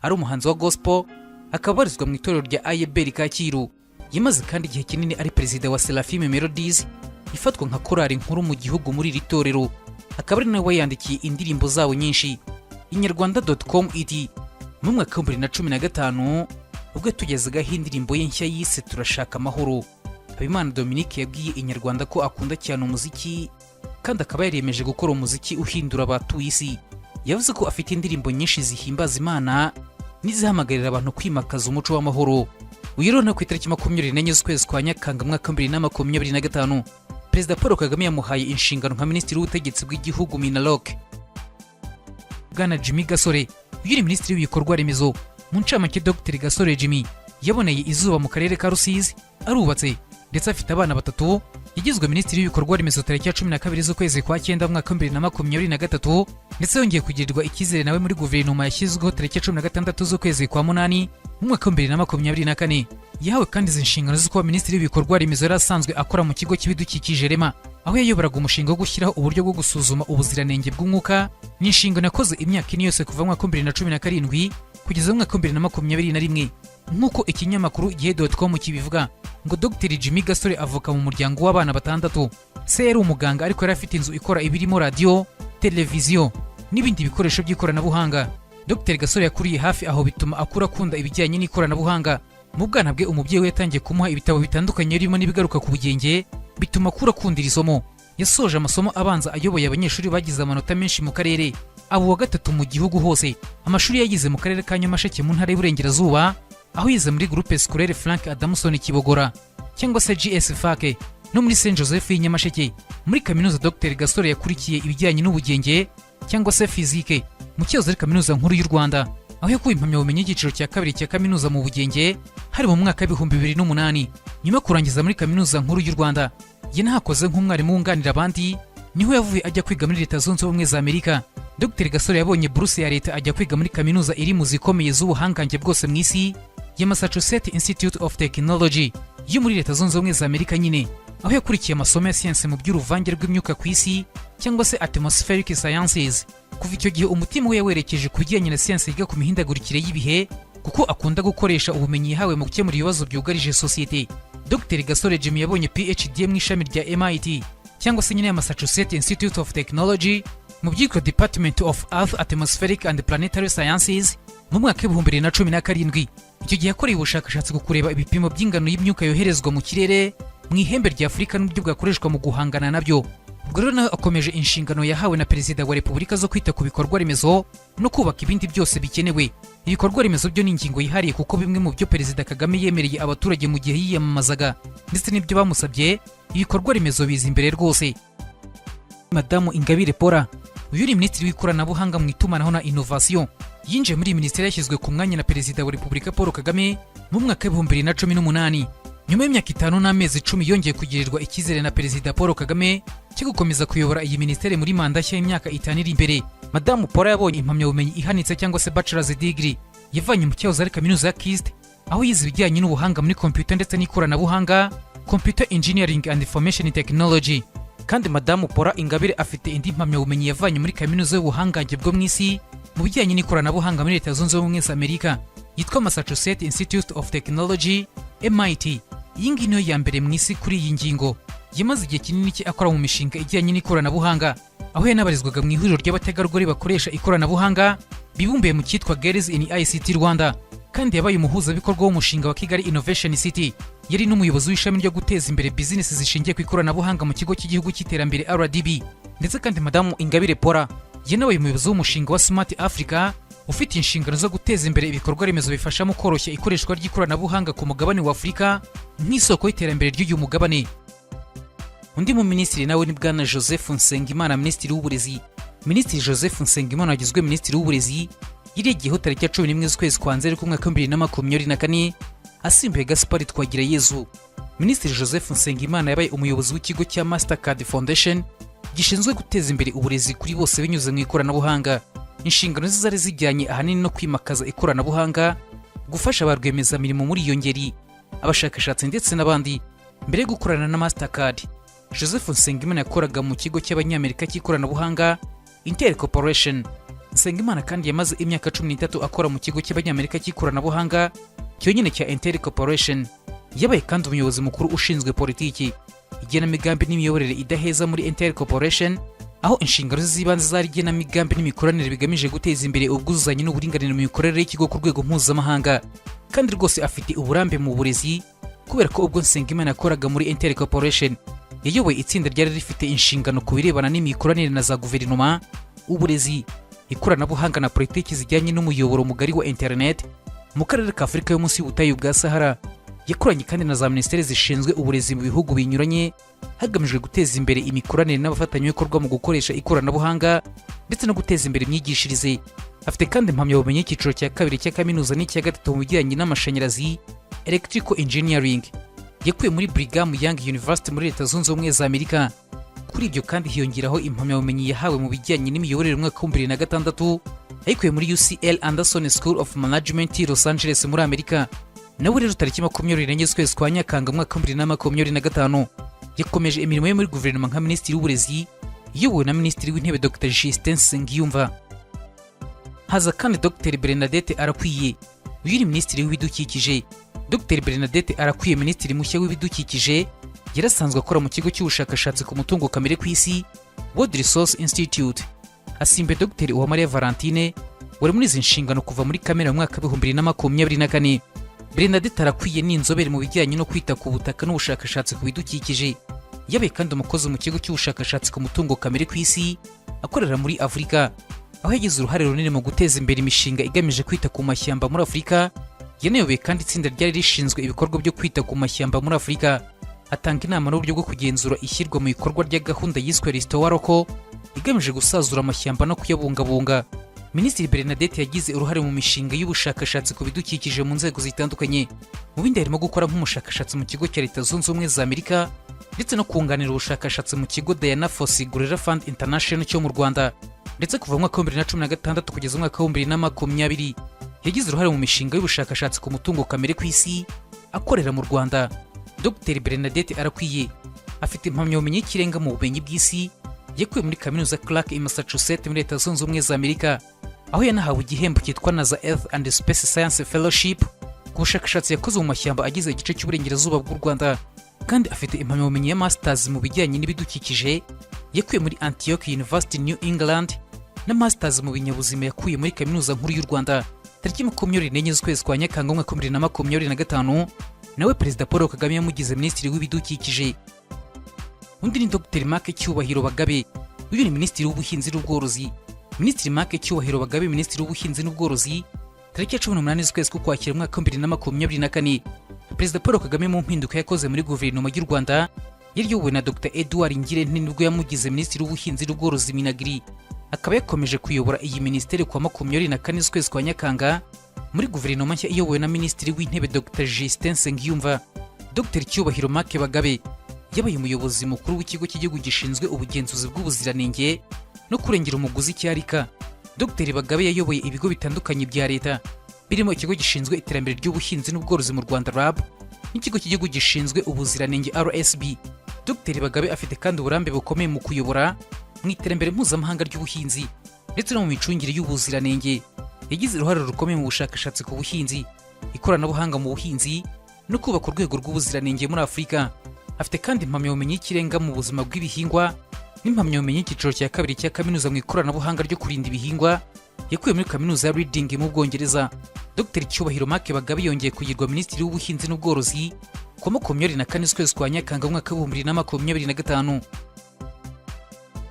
ari umuhanzi wa gospel, akaba abarizwa mu itorero rya Ayeberi Kacyiru. Yamaze kandi igihe kinini ari perezida wa Seraphim Melodies, ifatwa nka korali nkuru mu gihugu muri iri torero, akaba ari nawe wayandikiye indirimbo zabo nyinshi. Inyarwanda.com iti: mu mwaka wa 2015, ubwo yatugezagaho indirimbo ye nshya yise Turashaka Amahoro, Habimana Dominique yabwiye Inyarwanda ko akunda cyane umuziki kandi akaba yariyemeje gukora umuziki uhindura abatuye isi. Yavuze ko afite indirimbo nyinshi zihimbaza Imana n'izihamagarira abantu kwimakaza umuco w'amahoro. Uyu rero ku itariki 24 z'ukwezi kwa Nyakanga mwaka wa 2025. Perezida Paul Kagame yamuhaye inshingano nka Minisitiri w'Ubutegetsi bw'Igihugu, MINALOC. Bwana Jimmy Gasore, uyu ni Minisitiri w'Ibikorwa Remezo. Mu ncamake, Dr Gasore Jimmy yaboneye izuba mu karere ka Rusizi, arubatse ndetse afite abana batatu. Yagizwe Minisitiri w'Ibikorwa Remezo tariki ya 12 z'ukwezi kwa cyenda mu mwaka wa 2023, ndetse yongeye kugirirwa icyizere nawe muri guverinoma yashyizweho tariki ya 16 z'ukwezi kwa munani mu mwaka wa 2024. Yahawe kandi izi nshingano zo kuba Minisitiri w'Ibikorwa Remezo yari asanzwe akora mu kigo cy'ibidukikije REMA, aho yayoboraga umushinga wo gushyiraho uburyo bwo gusuzuma ubuziranenge bw'umwuka. Ni inshingano yakoze imyaka 4 yose, kuva mu mwaka wa 2017 kugeza mu mwaka wa 2021. Nk'uko ikinyamakuru igihe.com kibivuga, ngo Dr Jimmy Gasore avuka mu muryango w'abana batandatu. Se yari umuganga, ariko yari afite inzu ikora ibirimo radiyo, televiziyo n'ibindi bikoresho by'ikoranabuhanga. Dr Gasore yakuriye hafi aho, bituma akura akunda ibijyanye n'ikoranabuhanga. Mu bwana bwe, umubyeyi we yatangiye kumuha ibitabo bitandukanye birimo n'ibigaruka ku bugenge, bituma akura akunda iri somo. Yasoje amasomo abanza ayoboye abanyeshuri bagize amanota menshi mu karere, aba uwa gatatu mu gihugu hose. Amashuri yayize mu karere ka Nyamasheke, mu Ntara y'Iburengerazuba, aho yize muri Groupe Scolaire Frank Adamson Kibogora cyangwa se GS FAK, no muri Saint Joseph y'i Nyamasheke. Muri kaminuza, Dr Gasore yakurikiye ibijyanye n'ubugenge cyangwa se physique mu cyahoze ari Kaminuza Nkuru y'u Rwanda, aho yakuye impamyabumenyi y'icyiciro cya kabiri cya kaminuza mu bugenge, hari mu mwaka wa 2008. Nyuma yo kurangiza muri Kaminuza Nkuru y'u Rwanda, yanahakoze nk'umwarimu wunganira abandi. Niho yavuye ajya kwiga muri Leta Zunze Ubumwe za Amerika. Dr Gasore yabonye buruse ya leta, ajya kwiga muri kaminuza iri mu zikomeye z'ubuhangange bwose mu isi ya Massachusetts Institute of Technology yo muri Leta Zunze Ubumwe za Amerika nyine, aho yakurikiye amasomo ya siyansi mu by'uruvange rw'imyuka ku isi cyangwa se atmospheric sciences. Kuva icyo gihe, umutima we yawerekeje ku bijyanye na siyansi yiga ku mihindagurikire y'ibihe, kuko akunda gukoresha ubumenyi yahawe mu gukemura ibibazo byugarije sosiyete. Dr Gasore Jimmy yabonye PhD mu ishami rya MIT cyangwa se nyine ya Massachusetts Institute of Technology, mu byitwa Department of Earth, Atmospheric and Planetary Sciences mu mwaka wa 2017. Icyo gihe yakoreye ubushakashatsi ku kureba ibipimo by'ingano y'imyuka yoherezwa mu kirere mu ihembe rya Afurika n'uburyo bwakoreshwa mu guhangana nabyo. Ubwo rero nawe akomeje inshingano yahawe na Perezida wa Repubulika zo kwita ku bikorwa remezo no kubaka ibindi byose bikenewe. Ibikorwa remezo byo ni ingingo yihariye, kuko bimwe mu byo Perezida Kagame yemereye abaturage mu gihe yiyamamazaga ndetse n'ibyo bamusabye, ibikorwa remezo biza imbere rwose. Madamu Ingabire Paula, uyu ni Minisitiri w'Ikoranabuhanga mu Itumanaho na Inovasiyo. Yinjiye muri iyi minisiteri yashyizwe ku mwanya na Perezida wa Repubulika Paul Kagame mu mwaka wa 2018. Nyuma y'imyaka 5 n'amezi 10, yongeye kugirirwa icyizere na Perezida Paul Kagame cyo gukomeza kuyobora iyi minisiteri muri manda nshya y'imyaka 5 iri imbere. Madamu Paula yabonye impamyabumenyi ihanitse cyangwa se bachelor's degree yavanye mu cyahoze ari kaminuza ya KIST, aho yize ibijyanye n'ubuhanga muri kompiyuta ndetse n'ikoranabuhanga, computer engineering and information technology. Kandi Madamu Paula Ingabire afite indi mpamyabumenyi yavanye muri kaminuza y'ubuhangange bwo mu isi mu bijyanye n'ikoranabuhanga muri Leta Zunze Ubumwe za Amerika yitwa Massachusetts Institute of Technology, MIT. Iyi ngiyi niyo ya mbere mu isi kuri iyi ngingo. Yamaze igihe kinini cye akora mu mishinga ijyanye n'ikoranabuhanga, aho yanabarizwaga mu ihuriro ry'abategarugori bakoresha ikoranabuhanga bibumbiye mu cyitwa Girls in ICT Rwanda. Kandi yabaye umuhuzabikorwa w'umushinga wa Kigali Innovation City. Yari n'umuyobozi w'ishami ryo guteza imbere bizinesi zishingiye ku ikoranabuhanga mu Kigo cy'Igihugu cy'Iterambere, RDB. Ndetse kandi Madamu Ingabire Paula yanabaye umuyobozi w'umushinga wa Smart Africa, ufite inshingano zo guteza imbere ibikorwa remezo bifasha mu koroshya ikoreshwa ry'ikoranabuhanga ku mugabane wa Afurika nk'isoko y'iterambere ry'uyu mugabane. Undi mu minisitiri nawe ni Bwana Joseph Nsengimana, Minisitiri w'Uburezi. Minisitiri Joseph Nsengimana wagizwe Minisitiri w'Uburezi yiregiyeho tariki ya 11 z'ukwezi kwa Nzeri k'umwaka wa 2024, asimbuye Gaspard Twagirayezu. Minisitiri Joseph Nsengimana yabaye umuyobozi w'ikigo cya Mastercard Foundation gishinzwe guteza imbere uburezi kuri bose binyuze mu ikoranabuhanga. Inshingano ze zari zijyanye ahanini no kwimakaza ikoranabuhanga, gufasha ba rwiyemezamirimo muri iyo ngeri, abashakashatsi ndetse n'abandi. Mbere yo gukorana na Mastercard, Joseph Nsengimana yakoraga mu kigo cy'Abanyamerika cy'ikoranabuhanga, Intel Corporation. Nsengimana kandi yamaze imyaka 13 akora mu kigo cy'Abanyamerika cy'ikoranabuhanga cyonyine cya Intel Corporation. Yabaye kandi umuyobozi mukuru ushinzwe politiki, igenamigambi n'imiyoborere idaheza muri Intel Corporation, aho inshingano ze z'ibanze zari igenamigambi n'imikoranire bigamije guteza imbere ubwuzuzanye n'uburinganire mu mikorere y'ikigo ku rwego mpuzamahanga. Kandi rwose afite uburambe mu burezi, kubera ko ubwo Nsengimana yakoraga muri Intel Corporation, yayoboye itsinda ryari rifite inshingano ku birebana n'imikoranire na za guverinoma, uburezi, ikoranabuhanga na politiki zijyanye n'umuyoboro mugari wa internet mu karere ka Afurika yo munsi y'ubutayu bwa Sahara. Yakoranye kandi na za minisiteri zishinzwe uburezi mu bihugu binyuranye, hagamijwe guteza imbere imikoranire n'abafatanyabikorwa mu gukoresha ikoranabuhanga ndetse no guteza imbere imyigishirize. Afite kandi impamyabumenyi y'icyiciro cya kabiri cya kaminuza n'icya gatatu mu bijyanye n'amashanyarazi, electrical engineering, yakuye muri Brigham Young University muri Leta Zunze Ubumwe za Amerika. Kuri ibyo kandi hiyongeraho impamyabumenyi yahawe mu bijyanye n'imiyoborere mu mwaka wa 2006, ayikuye muri UCL Anderson School of Management, Los Angeles muri Amerika. Nawe rero tariki 24 z'ukwezi kwa Nyakanga mu mwaka wa 2025 yakomeje imirimo ye muri guverinoma nka Minisitiri w'Uburezi, iyobowe na Minisitiri w'Intebe Dr Justin Nsengiyumva. Haza kandi Dr Bernadette Arakwiye. Uyu ni Minisitiri w'Ibidukikije. Dr Bernadette Arakwiye, Minisitiri mushya w'Ibidukikije, yarasanzwe akora mu kigo cy'ubushakashatsi ku mutungo kamere ku isi, World Resource Institute. Asimbuye Dr Uwamariya Valentine wari muri izi nshingano kuva muri Kamena mu mwaka wa 2024. Bernadette Arakwiye ni inzobere mu bijyanye no kwita ku butaka n'ubushakashatsi ku bidukikije. Yabaye kandi umukozi mu kigo cy'ubushakashatsi ku mutungo kamere ku isi akorera muri Afurika, aho yagize uruhare runini mu guteza imbere imishinga igamije kwita ku mashyamba muri Afurika. Yanayoboye kandi itsinda ryari rishinzwe ibikorwa byo kwita ku mashyamba muri Afurika, atanga inama n'uburyo bwo kugenzura ishyirwa mu bikorwa rya gahunda yiswe Restore Local, igamije gusazura amashyamba no kuyabungabunga. Minisitiri Bernadette yagize uruhare mu mishinga y'ubushakashatsi ku bidukikije mu nzego zitandukanye. Mu bindi harimo gukora nk'umushakashatsi mu kigo cya Leta Zunze Ubumwe za Amerika, ndetse no kunganira ubushakashatsi mu kigo Diana Fossey Gorilla Fund International cyo mu Rwanda. Ndetse kuva mu mwaka wa 2016 kugeza mu mwaka wa 2020 yagize uruhare mu mishinga y'ubushakashatsi ku mutungo kamere ku isi akorera mu Rwanda. Dr Bernadette Arakwiye afite impamyabumenyi y'ikirenga mu bumenyi bw'isi yakuye muri Kaminuza Clark i Massachusetts muri Leta Zunze Ubumwe za Amerika, aho yanahawe igihembo cyitwa NASA Earth and Space Science Fellowship ku bushakashatsi yakoze mu mashyamba agize igice cy'uburengerazuba bw'u Rwanda. Kandi afite impamyabumenyi ya masters mu bijyanye n'ibidukikije yakuye muri Antioch University, New England, na masters mu binyabuzima yakuye muri Kaminuza Nkuru y'u Rwanda. Tariki 24 z'ukwezi kwa Nyakanga umwaka wa 2025 nawe Perezida Paul Kagame yamugize Minisitiri w'Ibidukikije. Undi ni Dr Mark Cyubahiro Bagabe. Uyu ni Minisitiri w'Ubuhinzi n'Ubworozi. Minisitiri Mark Cyubahiro Bagabe, Minisitiri w'Ubuhinzi n'Ubworozi, tariki ya 18 z'ukwezi k'Ukwakira umwaka wa 2024 Perezida Paul Kagame mu mpinduka yakoze muri guverinoma y'u Rwanda yari iyobowe na Dr Edouard Ngirente nibwo yamugize Minisitiri w'Ubuhinzi n'Ubworozi, MINAGRI, akaba yakomeje kuyobora iyi minisiteri kuwa 24 z'ukwezi kwa Nyakanga muri guverinoma nshya iyobowe na Minisitiri w'Intebe Dr Justin Nsengiyumva. Dr Cyubahiro Mark Bagabe yabaye umuyobozi mukuru w'Ikigo cy'Igihugu gishinzwe Ubugenzuzi bw'Ubuziranenge no Kurengera Umuguzi cya RICA. Dr Bagabe yayoboye ibigo bitandukanye bya leta, birimo Ikigo gishinzwe Iterambere ry'Ubuhinzi n'Ubworozi mu Rwanda, RAB, n'Ikigo cy'Igihugu gishinzwe Ubuziranenge, RSB. Dr Bagabe afite kandi uburambe bukomeye mu kuyobora mu iterambere mpuzamahanga ry'ubuhinzi ndetse no mu micungire y'ubuziranenge. Yagize uruhare rukomeye mu bushakashatsi ku buhinzi, ikoranabuhanga mu buhinzi no kubaka urwego rw'ubuziranenge muri Afurika. Afite kandi impamyabumenyi y'ikirenga mu buzima bw'ibihingwa n'impamyabumenyi y'icyiciro cya kabiri cya kaminuza mu ikoranabuhanga ryo kurinda ibihingwa yakuye muri Kaminuza ya Reading mu Bwongereza. Dr Cyubahiro Mark Bagabe yongeye kugirwa Minisitiri w'Ubuhinzi n'Ubworozi ku wa 24 z'ukwezi kwa Nyakanga mu mwaka wa 2025.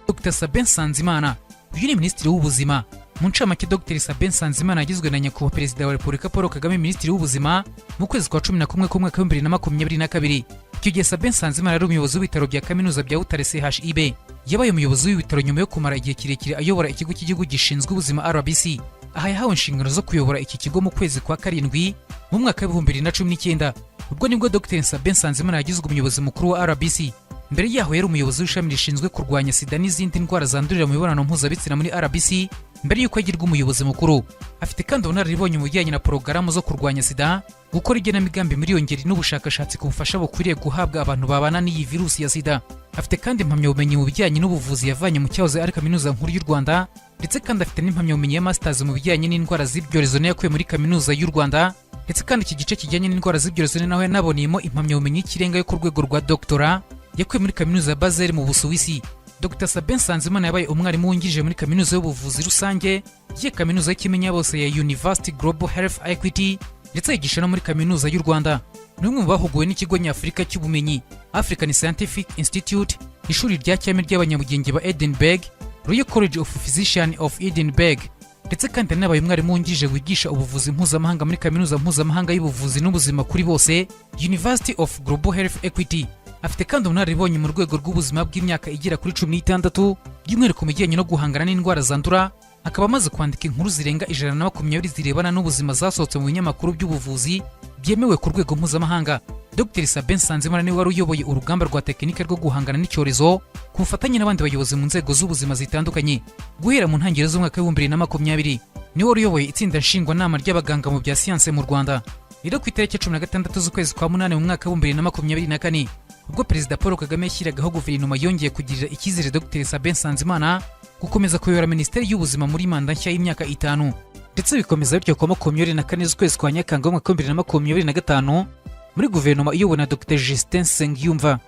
Dr Sabin Nsanzimana, uyu ni Minisitiri w'Ubuzima. Mu ncamake, Dr Sabin Nsanzimana yagizwe na Nyakubahwa Perezida wa Repubulika Paul Kagame Minisitiri w'Ubuzima mu kwezi kwa 11 k'umwaka wa 2022. Icyo gihe Sabin Nsanzimana yari umuyobozi w'ibitaro bya Kaminuza bya Butare, CHUB. Yabaye umuyobozi w'ibitaro nyuma yo kumara igihe kirekire ayobora Ikigo cy'Igihugu gishinzwe Ubuzima, RBC. Aha yahawe inshingano zo kuyobora iki kigo mu kwezi kwa karindwi mu mwaka wa 2019. Ubwo nibwo Dr Sabin Nsanzimana yagizwe umuyobozi mukuru wa RBC. Mbere yaho yari umuyobozi w'ishami rishinzwe kurwanya sida n'izindi ndwara zandurira mu mibonano mpuzabitsina muri RBC mbere y'uko agirwa umuyobozi mukuru. Afite kandi ubunararibonye mu bijyanye na porogaramu zo kurwanya sida, gukora igenamigambi muri iyo ngeri n'ubushakashatsi ku bufasha bukwiriye guhabwa abantu babana n'iyi virusi ya sida. Afite kandi impamyabumenyi mu bijyanye n'ubuvuzi yavanye mu cyahoze ari Kaminuza Nkuru y'u Rwanda, ndetse kandi afite n'impamyabumenyi ya masters mu bijyanye n'indwara z'ibyorezo niyo yakuye muri Kaminuza y'u Rwanda. Ndetse kandi iki gice kijyanye n'indwara z'ibyorezo ni naho yanaboneyemo impamyabumenyi y'ikirenga yo ku rwego rwa doctorat yakuye muri Kaminuza ya Basel mu Busuwisi. Dr Sabin Nsanzimana yabaye umwarimu wungirije muri Kaminuza y'Ubuvuzi Rusange ye, Kaminuza y'ikimenyabose ya University Global Health Equity, ndetse yigisha no muri Kaminuza y'u Rwanda. Ni umwe mu bahuguwe n'Ikigo Nyafurika cy'Ubumenyi, African Scientific Institute, Ishuri rya Cyami ry'Abanyabugenge ba Edinburgh, Royal College of Physicians of Edinburgh. Ndetse kandi yanabaye umwarimu wungirije wigisha ubuvuzi mpuzamahanga muri Kaminuza Mpuzamahanga y'Ubuvuzi n'Ubuzima kuri Bose, University of Global Health Equity. Afite kandi ubunararibonye mu rwego rw'ubuzima bw'imyaka igera kuri 16, by'umwihariko mu bijyanye no guhangana n'indwara zandura. Akaba amaze kwandika inkuru zirenga 120 zirebana n'ubuzima zasohotse mu binyamakuru by'ubuvuzi byemewe ku rwego mpuzamahanga. Dr Sabin Nsanzimana niwe wari uyoboye urugamba rwa tekinike rwo guhangana n'icyorezo ku bufatanye n'abandi bayobozi mu nzego z'ubuzima zitandukanye. Guhera mu ntangiriro z'umwaka wa 2020, niwe wari uyoboye itsinda nshingwanama ry'abaganga mu bya siyanse mu Rwanda. Rero ku itariki 16 z'ukwezi kwa munani mu mwaka wa 2024, ubwo Perezida Paul Kagame yashyiragaho guverinoma, yongeye kugirira icyizere Dr Sabin Nsanzimana gukomeza kuyobora Minisiteri y'Ubuzima muri manda nshya y'imyaka 5. Ndetse bikomeza bityo, kuwa 24 z'ukwezi kwa Nyakanga w'umwaka wa 2025, muri guverinoma iyobowe na Dr Justin Nsengiyumva.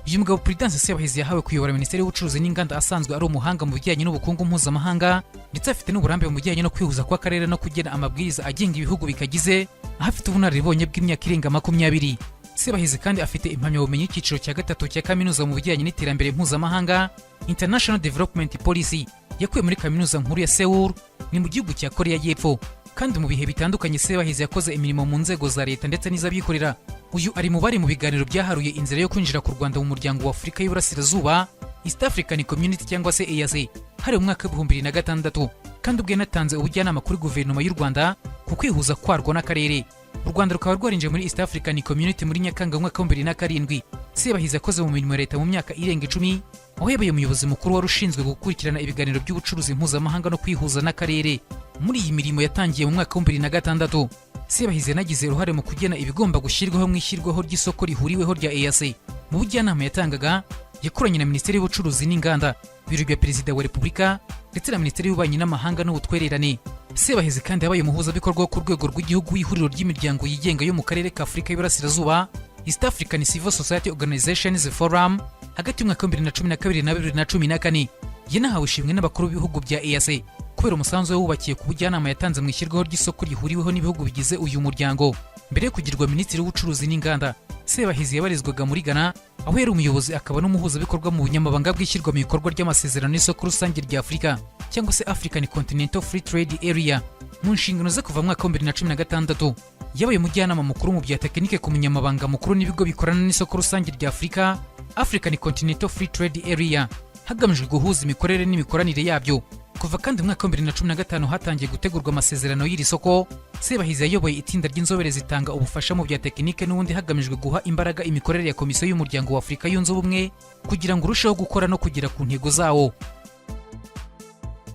Uyu mugabo Prudence Sebahizi yahawe kuyobora Minisiteri y'Ubucuruzi n'Inganda, asanzwe ari umuhanga mu bijyanye n'ubukungu mpuzamahanga, ndetse afite n'uburambe mu bijyanye no kwihuza kw'akarere no kugena amabwiriza agenga ibihugu bikagize, aho afite ubunararibonye bw'imyaka irenga 20. Sebahizi kandi afite impamyabumenyi y'icyiciro cya gatatu cya kaminuza mu bijyanye n'iterambere mpuzamahanga, International Development Policy, yakuye muri Kaminuza Nkuru ya Seoul, ni mu gihugu cya Korea y'Epfo. Kandi mu bihe bitandukanye Sebahizi yakoze imirimo mu nzego za leta ndetse n'iz'abikorera. Uyu ari mu bari mu biganiro byaharuye inzira yo kwinjira ku Rwanda mu Muryango wa Afurika y'Uburasirazuba, East African Community cyangwa se EAC, hari mu mwaka wa 2006. Kandi ubwo yanatanze ubujyanama kuri guverinoma y'u Rwanda ku kwihuza kwarwo n'akarere. U Rwanda rukaba rwarinjiye muri East African Community muri Nyakanga mu mwaka wa 2007. Sebahizi yakoze mu mirimo ya leta mu myaka irenga 10, aho yabaye umuyobozi mukuru wari ushinzwe gukurikirana ibiganiro by'ubucuruzi mpuzamahanga no kwihuza n'akarere. Muri iyi mirimo yatangiye mu mwaka wa 2006, Sebahizi yanagize uruhare mu kugena ibigomba gushyirwaho mu ishyirwaho ry'isoko rihuriweho rya EAC. Mu bujyanama yatangaga, yakoranye na Minisiteri y'Ubucuruzi n'Inganda, Biro bya Perezida wa Repubulika, ndetse na Minisiteri y'Ububanyi n'Amahanga n'Ubutwererane. Sebahizi kandi yabaye umuhuzabikorwa wo ku rwego rw'igihugu w'ihuriro ry'imiryango yigenga yo mu karere ka Afurika y'Iburasirazuba, East African Civil Society Organizations Forum, hagati y'umwaka wa 2012 na 2014. Yanahawe ishimwe n'abakuru b'ibihugu bya EAC kubera umusanzu we wubakiye ku bujyanama yatanze mu ishyirwaho ry'isoko rihuriweho n'ibihugu bigize uyu muryango. Mbere yo kugirwa Minisitiri w'Ubucuruzi n'Inganda, Sebahizi yabarizwaga muri Ghana, aho yari umuyobozi akaba n'umuhuzabikorwa mu bunyamabanga bw'ishyirwa mu bikorwa ry'amasezerano y'isoko rusange rya Afurika cyangwa se African Continental Free Trade Area. Mu nshingano ze kuva mu mwaka wa 2016, yabaye umujyanama mukuru mu bya tekinike ku munyamabanga mukuru n'ibigo bikorana n'isoko rusange rya Afurika, African Continental Free Trade Area, hagamijwe guhuza imikorere n'imikoranire yabyo. Kuva kandi mu mwaka wa 2015 hatangiye gutegurwa amasezerano y'iri soko, Sebahizi yayoboye itsinda ry'inzobere zitanga ubufasha mu bya tekinike n'ubundi, hagamijwe guha imbaraga imikorere ya Komisiyo y'Umuryango wa Afurika Yunze Ubumwe kugira ngo urusheho gukora no kugera ku ntego zawo.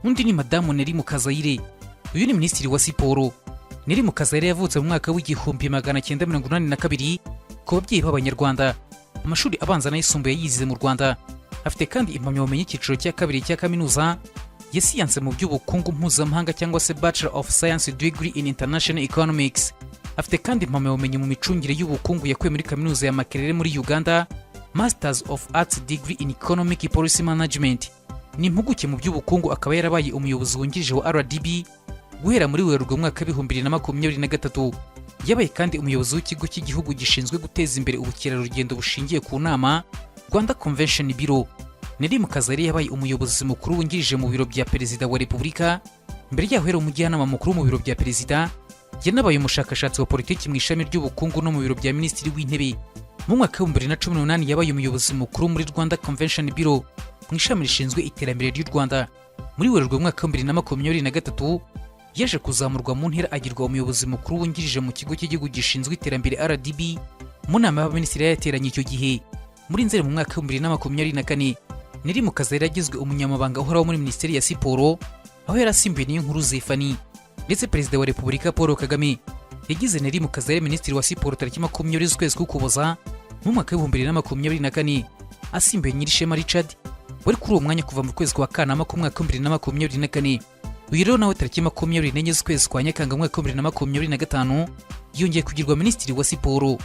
Undi ni Madamu Nelly Mukazayire. Uyu ni Minisitiri wa Siporo. Nelly Mukazayire yavutse mu mwaka wa 1982 ku babyeyi b'Abanyarwanda. Amashuri abanza n'ayisumbuye yize mu Rwanda. Afite kandi impamyabumenyi y'icyiciro cya kabiri cya kaminuza ya siyanse mu by'ubukungu mpuzamahanga cyangwa se Bachelor of Science Degree in International Economics. Afite kandi impamyabumenyi mu micungire y'ubukungu yakuye muri Kaminuza ya Makerere muri Uganda, Masters of Arts Degree in Economic Policy Management. Ni impuguke mu by'ubukungu, akaba yarabaye umuyobozi wungirije wa RDB guhera muri Werurwe mwaka wa 2023. Yabaye kandi umuyobozi w'ikigo cy'igihugu gishinzwe guteza imbere ubukerarugendo bushingiye ku nama, Rwanda Convention Bureau. Nelly Mukazayire yabaye umuyobozi mukuru wungirije mu biro bya Perezida wa Repubulika. Mbere yaho yari umujyanama mukuru mu biro bya Perezida. Yanabaye umushakashatsi wa politiki mu ishami ry'ubukungu no mu biro bya Minisitiri w'Intebe. Mu mwaka wa 2018 yabaye umuyobozi mukuru muri Rwanda Convention Bureau mu ishami rishinzwe iterambere ry'u Rwanda. Muri Werurwe mu mwaka wa 2023 yaje kuzamurwa mu ntera, agirwa umuyobozi mukuru wungirije mu kigo cy'igihugu gishinzwe iterambere, RDB, mu nama y'abaminisitiri yateranye icyo gihe. Muri Nzeri mu mwaka wa 2024, Nelly Mukazayire yagizwe umunyamabanga uhoraho muri Minisiteri ya Siporo, aho yari asimbuye Niyonkuru Zephanie. Ndetse Perezida wa Repubulika Paul Kagame yagize Nelly Mukazayire Minisitiri wa Siporo tariki 20 z'ukwezi k'Ukuboza mu mwaka wa 2024, asimbuye Nyirishema Richard wari kuri uwo mwanya kuva mu kwezi kwa Kanama k'umwaka wa 2024. Uyu rero nawe tariki 24 z'ukwezi kwa Nyakanga mu mwaka wa 2025 yongeye kugirwa Minisitiri wa Siporo.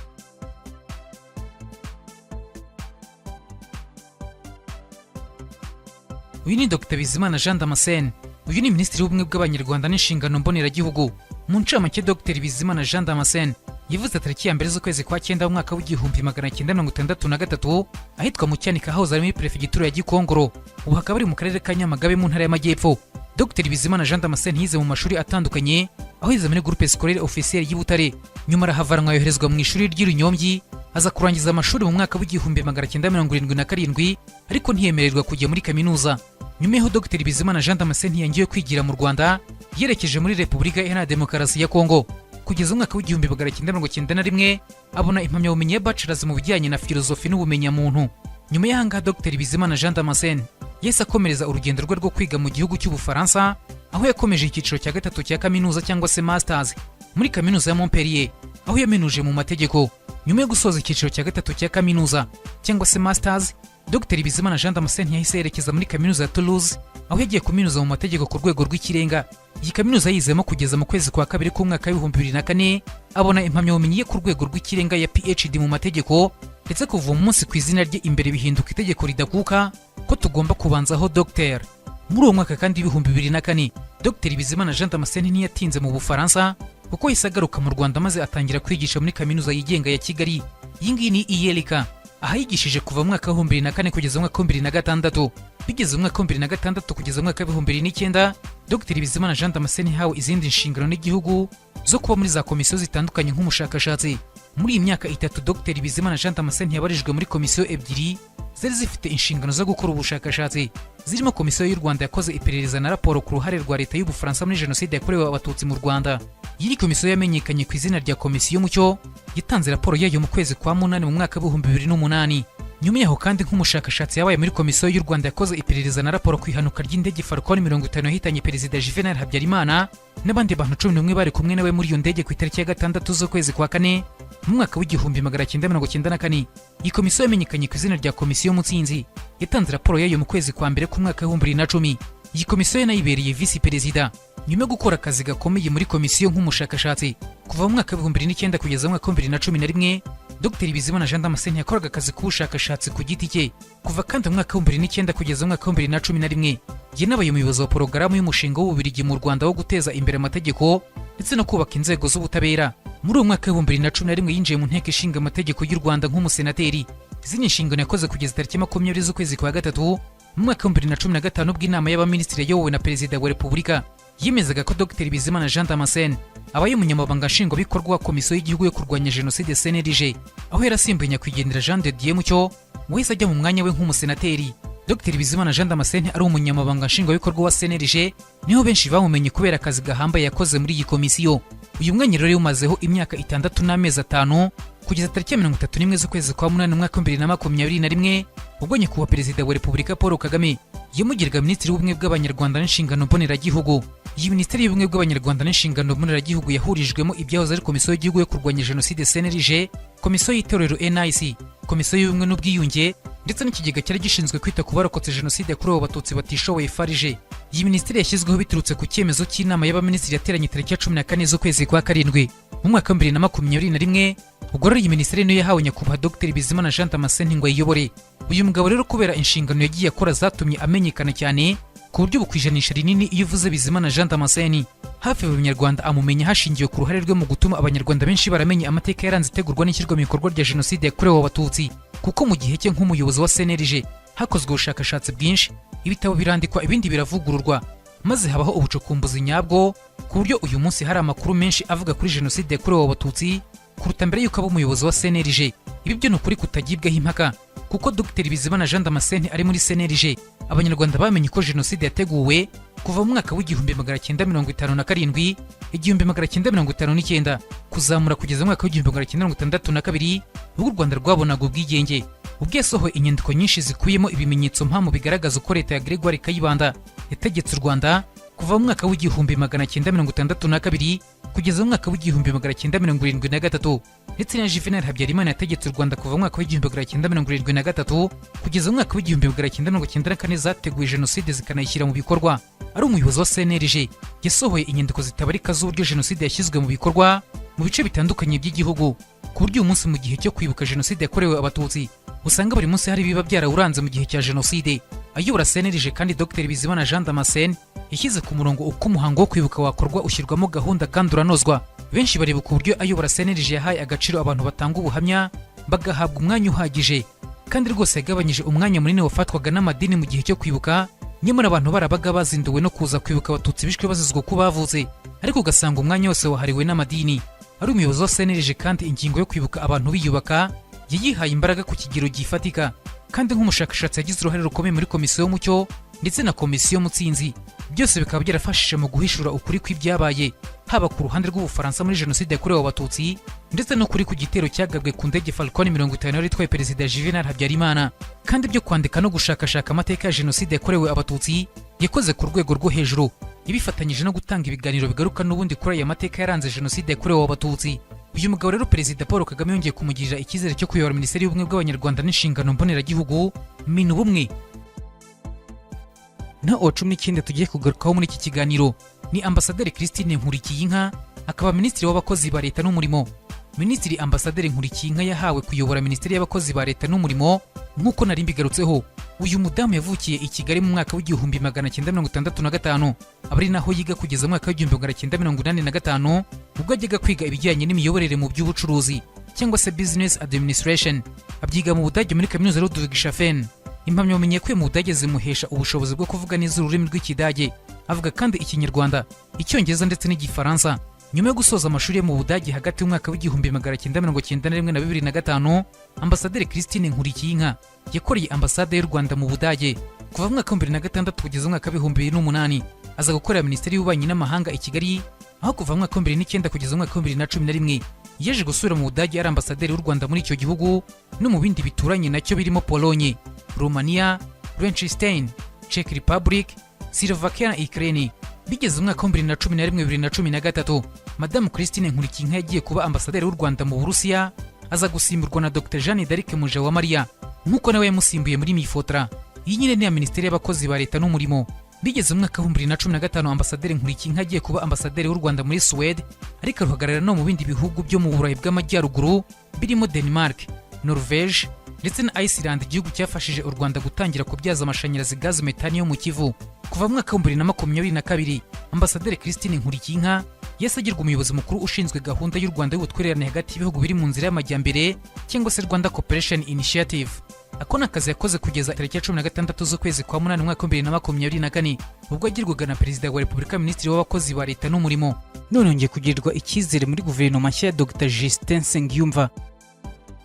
Uyu ni Dr Bizimana Jean Damascene. Uyu ni Minisitiri w'Ubumwe bw'Abanyarwanda n'Inshingano Mboneragihugu. Mu ncamake, Dr Bizimana Jean Damascene Yavutse tariki ya 1 z'ukwezi kwa 9 mu mwaka w'1963, ahitwa mu Cyanika, hahoze ari muri perefegitura ya Gikongoro, ubu hakaba ari mu karere ka Nyamagabe mu ntara y'Amajyepfo. Dr Bizimana Jean Damascene yize mu mashuri atandukanye, aho yize muri Groupe Scolaire Officiel y'i Butare, nyuma arahavanwa yoherezwa mu ishuri ry'i Runyombyi, aza kurangiza amashuri mu mwaka w'1977, ariko ntiyemererwa kujya muri kaminuza. Nyuma y'aho, Dr Bizimana Jean Damascene yangiwe kwigira mu Rwanda, yerekeje muri Repubulika Iharanira Demokarasi ya Kongo kugeza umwaka w'1991, abona impamyabumenyi ya bachelors mu bijyanye na filozofi n'ubumenyamuntu. Nyuma y'ahangaha, Dr Bizimana Jean Damascene yahise akomereza urugendo rwe rwo kwiga mu gihugu cy'Ubufaransa, aho yakomeje icyiciro cya gatatu cya kaminuza cyangwa se masters muri kaminuza ya Montpellier, aho yaminuje mu mategeko. Nyuma yo gusoza icyiciro cya gatatu cya kaminuza cyangwa se masters, Dr Bizimana Jean Damascene yahise yerekeza muri kaminuza ya Toulouse, aho yagiye kuminuza mu mategeko ku rwego rw'ikirenga. Iyi kaminuza yizemo kugeza mu kwezi kwa kabiri k'umwaka w'2004, abona impamyabumenyi ye ku rwego rw'ikirenga ya PhD mu mategeko. Ndetse kuva uwo munsi, ku izina rye imbere bihinduka itegeko ridakuka ko tugomba kubanzaho Dr. Muri uwo mwaka kandi w'2004, Dr Bizimana Jean Damascene ntiyatinze mu Bufaransa, kuko yahise agaruka mu Rwanda maze atangira kwigisha muri Kaminuza yigenga ya Kigali. Iyi ngiyi ni ULK, aha yigishije kuva mu mwaka w'2004 kugeza mu mwaka w'2006. Bigeze mu mwaka w'2006 kugeza mu mwaka w'2009, Dr Bizimana Jean Damascene yahawe izindi nshingano n'igihugu zo kuba muri za komisiyo zitandukanye nk'umushakashatsi. Muri iyi myaka 3, Dr Bizimana Jean Damascene yabarijwe muri komisiyo ebyiri zari zifite inshingano zo gukora ubushakashatsi, zirimo Komisiyo y'u Rwanda yakoze iperereza na raporo ku ruhare rwa Leta y'Ubufaransa muri Jenoside yakorewe Abatutsi mu Rwanda. Iyi ni komisiyo yamenyekanye ku izina rya Komisiyo Mucyo, yatanze raporo yayo mu kwezi kwa 8 mu mwaka w'2008. Nyuma yaho kandi, nk'umushakashatsi yabaye muri Komisiyo y'u Rwanda yakoze iperereza na raporo ku ihanuka ry'indege Falcon 50 yahitanye Perezida Juvenal Habyarimana n'abandi bantu 11 bari kumwe nawe muri iyo ndege ku itariki ya 6 z'ukwezi kwa 4 mu mwaka w'1994. Iyi komisiyo yamenyekanye ku izina rya Komisiyo Mutsinzi, yatanze raporo yayo mu kwezi kwa mbere k'umwaka w'2010. Iyi komisiyo yanayibereye visi perezida. Nyuma yo gukora akazi gakomeye muri komisiyo nk'umushakashatsi kuva mu mwaka w'2009 kugeza mu mwaka w'2011, Dr Bizimana Jean Damascene yakoraga akazi k'ubushakashatsi ku giti cye. Kuva kandi mu mwaka w'2009 kugeza mu mwaka w'2011, yanabaye umuyobozi wa porogaramu y'umushinga w'Ububiligi mu Rwanda wo guteza imbere amategeko ndetse no kubaka inzego z'ubutabera. Muri uwo mwaka w'2011 yinjiye mu Nteko Ishinga Amategeko y'u Rwanda nk'umusenateri. Izi ni inshingano yakoze kugeza tariki 20 z'ukwezi kwa 3 mu mwaka w'2015, ubwo inama y'abaminisitiri yayobowe na Perezida wa Repubulika yemezaga ko Dr Bizimana Jean Damascene abaye umunyamabanga nshingwabikorwa wa Komisiyo y'Igihugu yo kurwanya Jenoside, CNLG, aho yarasimbuye nyakwigendera Jean de Dieu Mucyo wahise ajya mu mwanya we nk'umusenateri. Dr Bizimana Jean Damascene ari umunyamabanga nshingwabikorwa wa CNLG, niho benshi bamumenye kubera akazi gahambaye yakoze muri iyi komisiyo. Uyu mwanya rero yawumazeho imyaka 6 n'amezi 5, kugeza tariki ya 31 z'ukwezi kwa 8 mu mwaka w'2021, ubwo nyakubahwa Perezida wa Repubulika Paul Kagame yamugiraga Minisitiri w'Ubumwe bw'Abanyarwanda n'Inshingano Mboneragihugu. Iyi Minisiteri y'Ubumwe bw'Abanyarwanda n'Inshingano Mboneragihugu yahurijwemo ibyahoze ari Komisiyo y'Igihugu yo kurwanya Jenoside, CNLG, Komisiyo y'Itorero, NIC, Komisiyo y'Ubumwe n'Ubwiyunge, ndetse n'ikigega cyari gishinzwe kwita ku barokotse Jenoside yakorewe Abatutsi batishoboye, FARG. Iyi minisiteri yashyizweho biturutse ku cyemezo cy'inama y'abaminisitiri yateranye tariki ya 14 z'ukwezi kwa 7 mu mwaka w'2021. Ubwo rero iyi minisiteri niyo yahawe nyakubahwa Dr Bizimana Jean Damascene ngo ayiyobore. Uyu mugabo rero, kubera inshingano yagiye akora zatumye amenyekana cyane, ku buryo ku ijanisha rinini iyo uvuze Bizimana Jean Damascene, hafi buri Munyarwanda amumenya, hashingiwe ku ruhare rwe mu gutuma Abanyarwanda benshi baramenye amateka yaranze itegurwa n'ishyirwa mu bikorwa rya Jenoside yakorewe Abatutsi, kuko mu gihe cye nk'umuyobozi wa CNLG hakozwe ubushakashatsi bwinshi, ibitabo birandikwa, ibindi biravugururwa, maze habaho ubucukumbuzi nyabwo, ku buryo uyu munsi hari amakuru menshi avuga kuri Jenoside yakorewe Abatutsi kuruta mbere y'uko aba umuyobozi wa CNLG. Ibi byo ni ukuri kutagibwaho impaka, kuko Dr Bizimana Jean Damascene ari muri CNLG, Abanyarwanda bamenye ko Jenoside yateguwe kuva mu mwaka w'1957, 1959, kuzamura kugeza mu mwaka w'1962, ubwo u Rwanda rwabonaga ubwigenge. Ubwo yasohoye inyandiko nyinshi zikubiyemo ibimenyetso mpamo bigaragaza uko leta ya Gregoire Kayibanda yategetse u Rwanda kuva mu mwaka w'1962 kugeza mu mwaka w'1973, ndetse na Juvenal Habyarimana yategetse u Rwanda kuva mu mwaka w'1973 kugeza mu mwaka w'1994, zateguye Jenoside zikanayishyira mu bikorwa. Ari umuyobozi wa CNLG, yasohoye inyandiko zitabarika z'uburyo Jenoside yashyizwe mu bikorwa mu bice bitandukanye by'igihugu, ku buryo uyu munsi mu gihe cyo kwibuka Jenoside yakorewe Abatutsi usanga buri munsi hari ibiba byarawuranze mu gihe cya Jenoside. Ayobora CNLG kandi, Dr Bizimana Jean Damascene yashyize ku murongo uko umuhango wo kwibuka wakorwa, ushyirwamo gahunda kandi uranozwa. Benshi baribuka uburyo ayobora CNLG yahaye agaciro abantu batanga ubuhamya bagahabwa umwanya uhagije, kandi rwose yagabanyije umwanya munini wafatwaga n'amadini mu gihe cyo kwibuka. Nyamara abantu barabaga bazinduwe no kuza kwibuka Abatutsi bishwe bazizwa ko bavutse, ariko ugasanga umwanya wose wahariwe n'amadini. Ari umuyobozi wa CNLG, kandi ingingo yo kwibuka abantu biyubaka yayihaye imbaraga ku kigero gifatika. Kandi nk'umushakashatsi yagize uruhare rukomeye muri Komisiyo y'Umucyo ndetse na Komisiyo Mutsinzi, byose bikaba byarafashije mu guhishura ukuri kw'ibyabaye, haba ku ruhande rw'Ubufaransa muri Jenoside yakorewe Abatutsi, ndetse no kuri ku gitero cyagabwe ku ndege Falcon 50 yari itwaye Perezida Juvenal Habyarimana. Kandi ibyo kwandika no gushakashaka amateka ya Jenoside yakorewe Abatutsi yakoze ku rwego rwo hejuru, ibifatanyije no gutanga ibiganiro bigaruka n'ubundi kuri aya mateka yaranze Jenoside yakorewe Abatutsi. Uyu mugabo rero, Perezida Paul Kagame yongeye kumugirira icyizere cyo kuyobora Minisiteri y'Ubumwe bw'Abanyarwanda n'Inshingano Mboneragihugu, Minubumwe. Naho uwa 19 tugiye kugarukaho muri iki kiganiro ni Ambasaderi Christine Nkurikiyinka, akaba Minisitiri w'Abakozi ba Leta n'Umurimo. Minisitiri Ambasaderi Nkurikiyinka yahawe kuyobora Minisiteri y'Abakozi ba Leta n'Umurimo nk'uko nari mbigarutseho. Uyu mudamu yavukiye i Kigali mu mwaka w'1965, aba ari naho yiga kugeza mu mwaka w'1985, ubwo ajyaga kwiga ibijyanye n'imiyoborere mu by'ubucuruzi cyangwa se business administration, abyiga mu Budage muri Kaminuza Ludwigshafen. Impamyabumenyi yakuye mu Budage zimuhesha ubushobozi bwo kuvuga neza ururimi rw'Ikidage. Avuga kandi Ikinyarwanda, Icyongereza ndetse n'Igifaransa. Nyuma yo gusoza amashuri ye mu Budage hagati y'umwaka w'1991 na 2005, Ambasaderi Christine Nkurikiyinka yakoreye Ambasade y'u Rwanda mu Budage kuva mu mwaka wa 2006 kugeza mu mwaka wa 2008. Aza gukorera Minisiteri y'Ububanyi n'Amahanga i Kigali, aho kuva mu mwaka wa 2009 kugeza mu mwaka wa 2011 yaje gusubira mu Budage ari ambasaderi w'u Rwanda muri icyo gihugu no mu bindi bituranye nacyo birimo Polonye, Romania, Liechtenstein, Czech Republic, Slovakia na Ukraine. Bigeze mu mwaka wa 2011, 2013, Madamu Christine Nkurikiyinka yagiye kuba ambasaderi w'u Rwanda mu Burusiya, aza gusimburwa na Dr Jeanne d'Arc Mujawamariya, nk'uko nawe yamusimbuye muri MIFOTRA. Iyi nyine ni ya Minisiteri y'Abakozi ba Leta n'Umurimo. Bigeze mu mwaka wa 2015, Ambasaderi Nkurikiyinka agiye kuba ambasaderi w'u Rwanda muri Suwede, ariko aruhagarara no mu bindi bihugu byo mu Burayi bw'Amajyaruguru birimo Denmark, Norvege ndetse na Iceland, igihugu cyafashije u Rwanda gutangira kubyaza amashanyarazi gazi metani yo mu Kivu. Kuva mu mwaka wa 2022, Ambasaderi Christine Nkurikiyinka yahise agirwa umuyobozi mukuru ushinzwe gahunda y'u Rwanda y'ubutwererane hagati y'ibihugu biri mu nzira y'amajyambere cyangwa se Rwanda Cooperation Initiative. Ako ni akazi yakoze kugeza tariki ya 16 z'ukwezi kwa munani umwaka wa 2024, ubwo agirwaga na Perezida wa Repubulika Minisitiri w'Abakozi ba Leta n'Umurimo. None yongeye kugirirwa icyizere muri guverinoma nshya ya Dr Justin Nsengiyumva.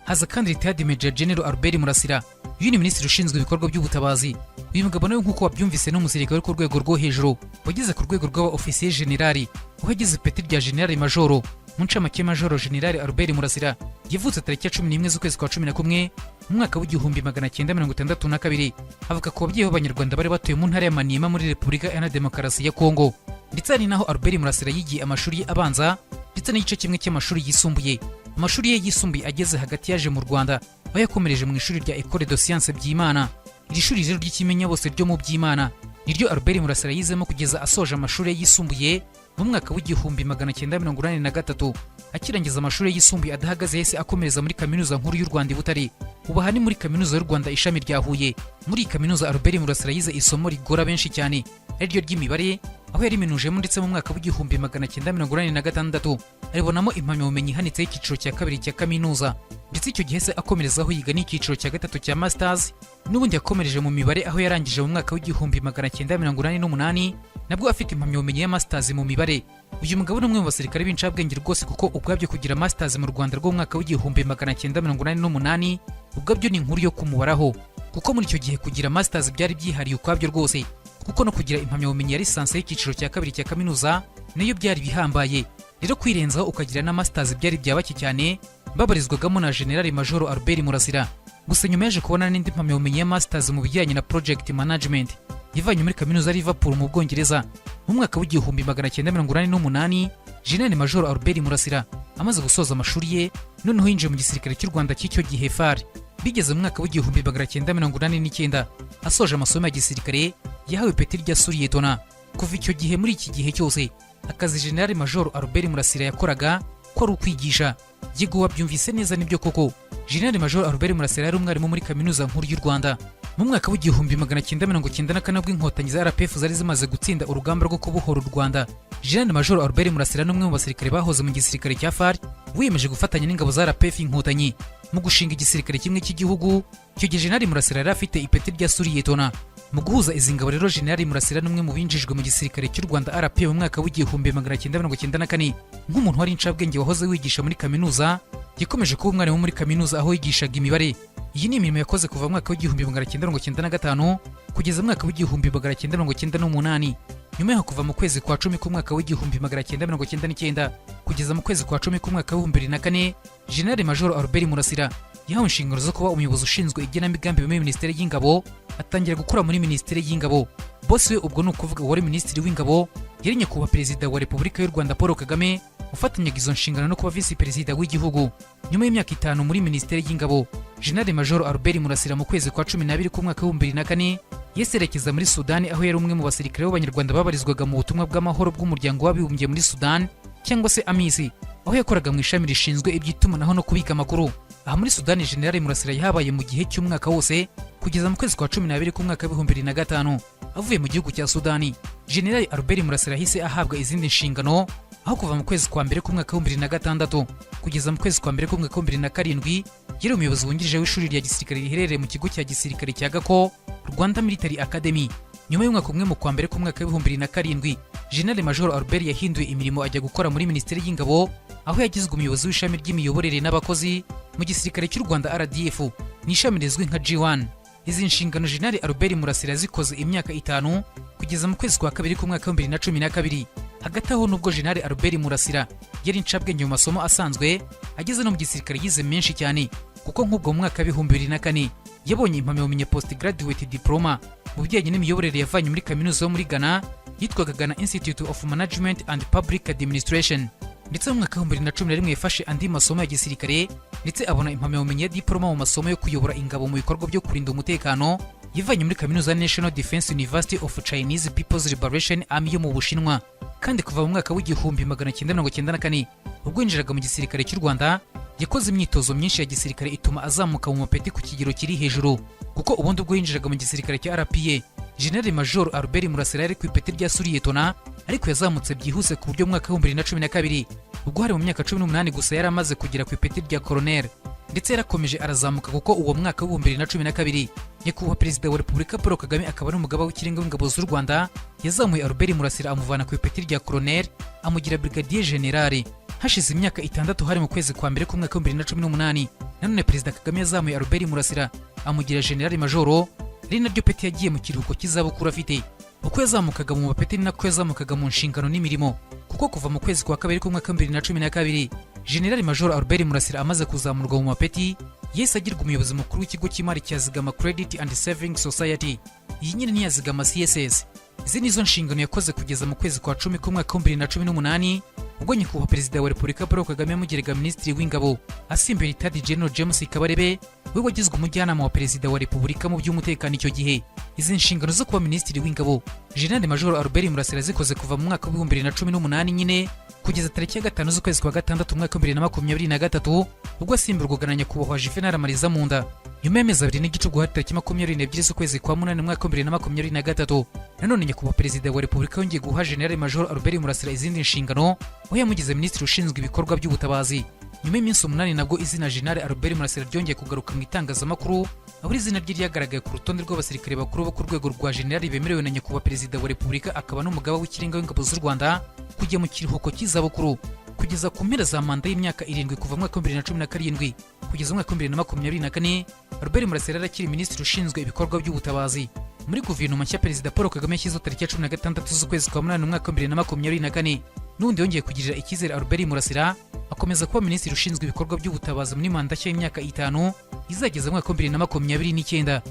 Haza kandi Retired Major General Albert Murasira. Uyu ni Minisitiri ushinzwe ibikorwa by'ubutabazi. Uyu mugabo nawe, nk'uko wabyumvise, ni umusirikare uri ku rwego rwo hejuru, wageze ku rwego rw'aba ofisiye generali, aho yagize ipeti rya generali majoro. Mu ncamake, Majoro Generali Albert Murasira yavutse tariki ya 11 z'ukwezi kwa 11 mu mwaka w'1962, avuka ku babyeyi b'Abanyarwanda bari batuye mu ntara ya Maniema muri Repubulika Iharanira Demokarasi ya Kongo. Ndetse hari naho Albert Murasira yigiye amashuri ye abanza ndetse n'igice kimwe cy'amashuri yisumbuye. Amashuri ye yisumbuye ageze hagati yaje mu Rwanda, aho yakomereje mu ishuri rya Ecole de Sciences Byimana. Iri shuri rero ry'ikimenya bose ryo mu Byimana niryo Albert Murasira yizemo kugeza asoje amashuri ye yisumbuye mu mwaka w'1983. Akirangiza amashuri yisumbuye adahagaze, yahise akomereza muri Kaminuza Nkuru y'u Rwanda i Butare. Ubu aha ni muri Kaminuza y'u Rwanda ishami rya Huye. Muri iyi kaminuza Albert Murasira yize isomo rigora benshi cyane, ariryo ry'imibare, aho yariminujemo, ndetse mu mwaka w'1986 aribonamo impamyabumenyi ihanitse y'icyiciro cya kabiri cya kaminuza. Ndetse icyo gihe se akomerezaho yiga n'icyiciro cya gatatu cya masters, n'ubundi yakomereje mu mibare, aho yarangije mu mwaka w'1988 nabwo afite impamyabumenyi ya masters mu mibare. Uyu mugabo ni umwe mu basirikare b'incabwenge rwose, kuko ubwabyo kugira masters mu Rwanda rw'umwaka w'1988 ubwabyo ni inkuru yo kumubaraho, kuko muri icyo gihe kugira masters byari byihariye ukwabyo rwose, kuko no kugira impamyabumenyi ya lisansi y'icyiciro cya kabiri cya kaminuza nayo byari bihambaye. Rero kwirenzaho ukagira na masters byari bya bake cyane, babarizwagamo na General Major Albert Murasira. Gusa nyuma yaje kubona n'indi mpamyabumenyi ya masters mu bijyanye na project management yavanye muri Kaminuza ya Liverpool mu Bwongereza mu mwaka w'1988. General Major Albert Murasira amaze gusoza amashuri ye, noneho yinjiye mu gisirikare cy'u Rwanda cy'icyo gihe, FAR. Bigeze mu mwaka w'1989 asoje amasomo ya gisirikare, yahawe ipeti rya suriyetona. Kuva icyo gihe, muri iki gihe cyose, akazi General Major Albert Murasira yakoraga ko ari ukwigisha. Yego, wabyumvise neza, nibyo koko, General Major Albert Murasira yari umwarimu muri Kaminuza Nkuru y'u Rwanda. Mu mwaka w'1994, ubwo Inkotanyi za RPF zari zimaze gutsinda urugamba rwo kubohora u Rwanda, Jenerali Major Albert Murasira ni umwe mu basirikare bahoze mu gisirikare cya FAR, wiyemeje gufatanya n'ingabo za RPF Inkotanyi mu gushinga igisirikare kimwe cy'igihugu. Icyo gihe Jenerali Murasira yari afite ipeti rya sous-lieutenant. Mu guhuza izi ngabo rero, Jenerali Murasira ni umwe mu binjijwe mu gisirikare cy'u Rwanda RPA mu mwaka w'1994. Nk'umuntu wari incabwenge wahoze wigisha muri kaminuza, yakomeje kuba umwarimu muri kaminuza aho yigishaga imibare. Iyi ni imirimo yakoze kuva mu mwaka w'1995 kugeza mu mwaka w'1998. Nyuma yaho, kuva mu kwezi kwa 10 k'umwaka w'1999 kugeza mu kwezi kwa 10 k'umwaka w'2004, Jenerali Major Albert Murasira yahawe inshingano zo kuba umuyobozi ushinzwe igenamigambi muri Minisiteri y'Ingabo, atangira gukora muri Minisiteri y'Ingabo. Boss we, ubwo ni ukuvuga uwari Minisitiri w'Ingabo, yari Nyakubahwa Perezida wa Repubulika y'u Rwanda Paul Kagame, ufatanyaga izo nshingano no kuba Visi Perezida w'igihugu. Nyuma y'imyaka 5 muri Minisiteri y'Ingabo, Jenerali Major Albert Murasira mu kwezi kwa 12 k'umwaka w'2004 yeserekeza muri Sudani, aho yari umwe mu basirikare b'Abanyarwanda babarizwaga mu butumwa bw'amahoro bw'Umuryango w'Abibumbye muri Sudani, cyangwa se AMIS, aho yakoraga mu ishami rishinzwe iby'itumanaho no kubika amakuru. Aha muri Sudani, Jenerali Murasira yahabaye mu gihe cy'umwaka wose kugeza mu kwezi kwa 12 k'umwaka w'2005. Avuye mu gihugu cya Sudani, Jenerali Albert Murasira yahise ahabwa izindi nshingano, aho kuva mu kwezi kwa mbere k'umwaka w'2006 kugeza mu kwezi kwa mbere k'umwaka w'2007 yari umuyobozi wungirije w'ishuri rya gisirikare riherereye mu kigo cya gisirikare cya Gako, Rwanda Military Academy. Nyuma y'umwaka umwe, mu kwa mbere k'umwaka w'2007, Jenerali Major Albert yahinduye imirimo, ajya gukora muri Minisiteri y'Ingabo, aho yagizwe umuyobozi w'ishami ry'imiyoborere n'abakozi mu gisirikare cy'u Rwanda RDF, ni ishami rizwi nka G1. Izi nshingano Jenerali Albert Murasira yazikoze imyaka 5 kugeza mu kwezi kwa kabiri k'umwaka w'2012. Hagati aho, nubwo Jenerali Albert Murasira yari incabwenge mu masomo asanzwe, ageze no mu gisirikare yize menshi cyane, kuko nk'ubwo mu mwaka w'2004 yabonye impamyabumenyi post graduate diploma mu bijyanye n'imiyoborere yavanye muri kaminuza yo muri Ghana yitwaga Ghana Institute of Management and Public Administration. Ndetse mu mwaka w'2011 yafashe andi masomo ya gisirikare, ndetse abona impamyabumenyi ya diploma mu masomo yo kuyobora ingabo mu bikorwa byo kurinda umutekano yivanye muri kaminuza ya National Defense University of Chinese People's Liberation Army yo mu Bushinwa. Kandi kuva mu mwaka w'1994 ubwo yinjiraga mu gisirikare cy'u Rwanda, yakoze imyitozo myinshi ya gisirikare ituma azamuka mu mapeti ku kigero kiri hejuru, kuko ubundi ubwo yinjiraga mu gisirikare cya RPA, General Major Albert Murasira yari ku ipeti rya sous-lieutenant, ariko yazamutse byihuse ku buryo mu mwaka w'2012, ubwo hari mu myaka 18 gusa, yari amaze kugera ku ipeti rya colonel. Ndetse yarakomeje arazamuka, kuko uwo mwaka w'2012 Nyakubahwa Perezida wa Repubulika Paul Kagame, akaba ari umugaba w'ikirenga w'ingabo z'u Rwanda, yazamuye Albert Murasira amuvana ku ipeti rya colonel amugira brigadier general. Hashize imyaka 6, hari mu kwezi kwa mbere k'umwaka w'2018, nanone Perezida Kagame yazamuye Albert Murasira amugira general majoro, ari naryo peti yagiye mu kiruhuko cy'izabukuru afite. Uko yazamukaga mu mapeti ni nako yazamukaga mu nshingano n'imirimo, kuko kuva mu kwezi kwa kabiri k'umwaka w'2012, General Major Albert Murasira amaze kuzamurwa mu mapeti, yahise agirwa umuyobozi mukuru w'ikigo cy'imari cya Zigama Credit and Saving Society. Iyi nyine ni iya Zigama CSS. Izi nizo nshingano yakoze kugeza mu kwezi kwa 10 k'umwaka w'2018, ubwo Nyakubahwa Perezida wa Repubulika Paul Kagame yamugiraga Minisitiri w'Ingabo, asimbuye Retired General James Kabarebe, we wagizwe umujyanama wa Perezida wa Repubulika mu by'umutekano icyo gihe. Izi nshingano zo kuba Minisitiri w'Ingabo, General Major Albert Murasira zikoze kuva mu mwaka w'2018 nyine kugeza tariki ya 5 z'ukwezi kwa gatandatu umwaka w'2023, ubwo asimburwaga na Nyakubahwa Juvenal Marizamunda. Nyuma y'amezi 2 n'igice, ubwo hari tariki 22 z'ukwezi kwa munani umwaka w'2023, nanone Nyakubahwa Perezida wa Repubulika yongeye guha General Major Albert Murasira izindi nshingano, aho yamugize Minisitiri ushinzwe ibikorwa by'ubutabazi. Nyuma y'iminsi 8 nabwo izina General Albert Murasira ryongeye kugaruka mu itangazamakuru, aho izina rye ryagaragaye ku rutonde rw'abasirikare bakuru bo ku rwego rwa generali bemerewe na Nyakubahwa Perezida wa Repubulika akaba n'umugaba w'ikirenga w'ingabo z'u Rwanda kujya mu kiruhuko cy'izabukuru kugeza ku mpera za manda y'imyaka 7, kuva mu mwaka w'2017 kugeza mu mwaka w'2024. Albert Murasira yari akiri Minisitiri ushinzwe ibikorwa by'ubutabazi muri guverinoma nshya Perezida Paul Kagame yashyizeho tariki ya 16 z'ukwezi kwa munani umwaka w'2024. N'ubundi yongeye kugirira icyizere Albert Murasira, akomeza kuba Minisitiri ushinzwe ibikorwa by'ubutabazi muri manda nshya y'imyaka 5 izageza mu mwaka w'2029,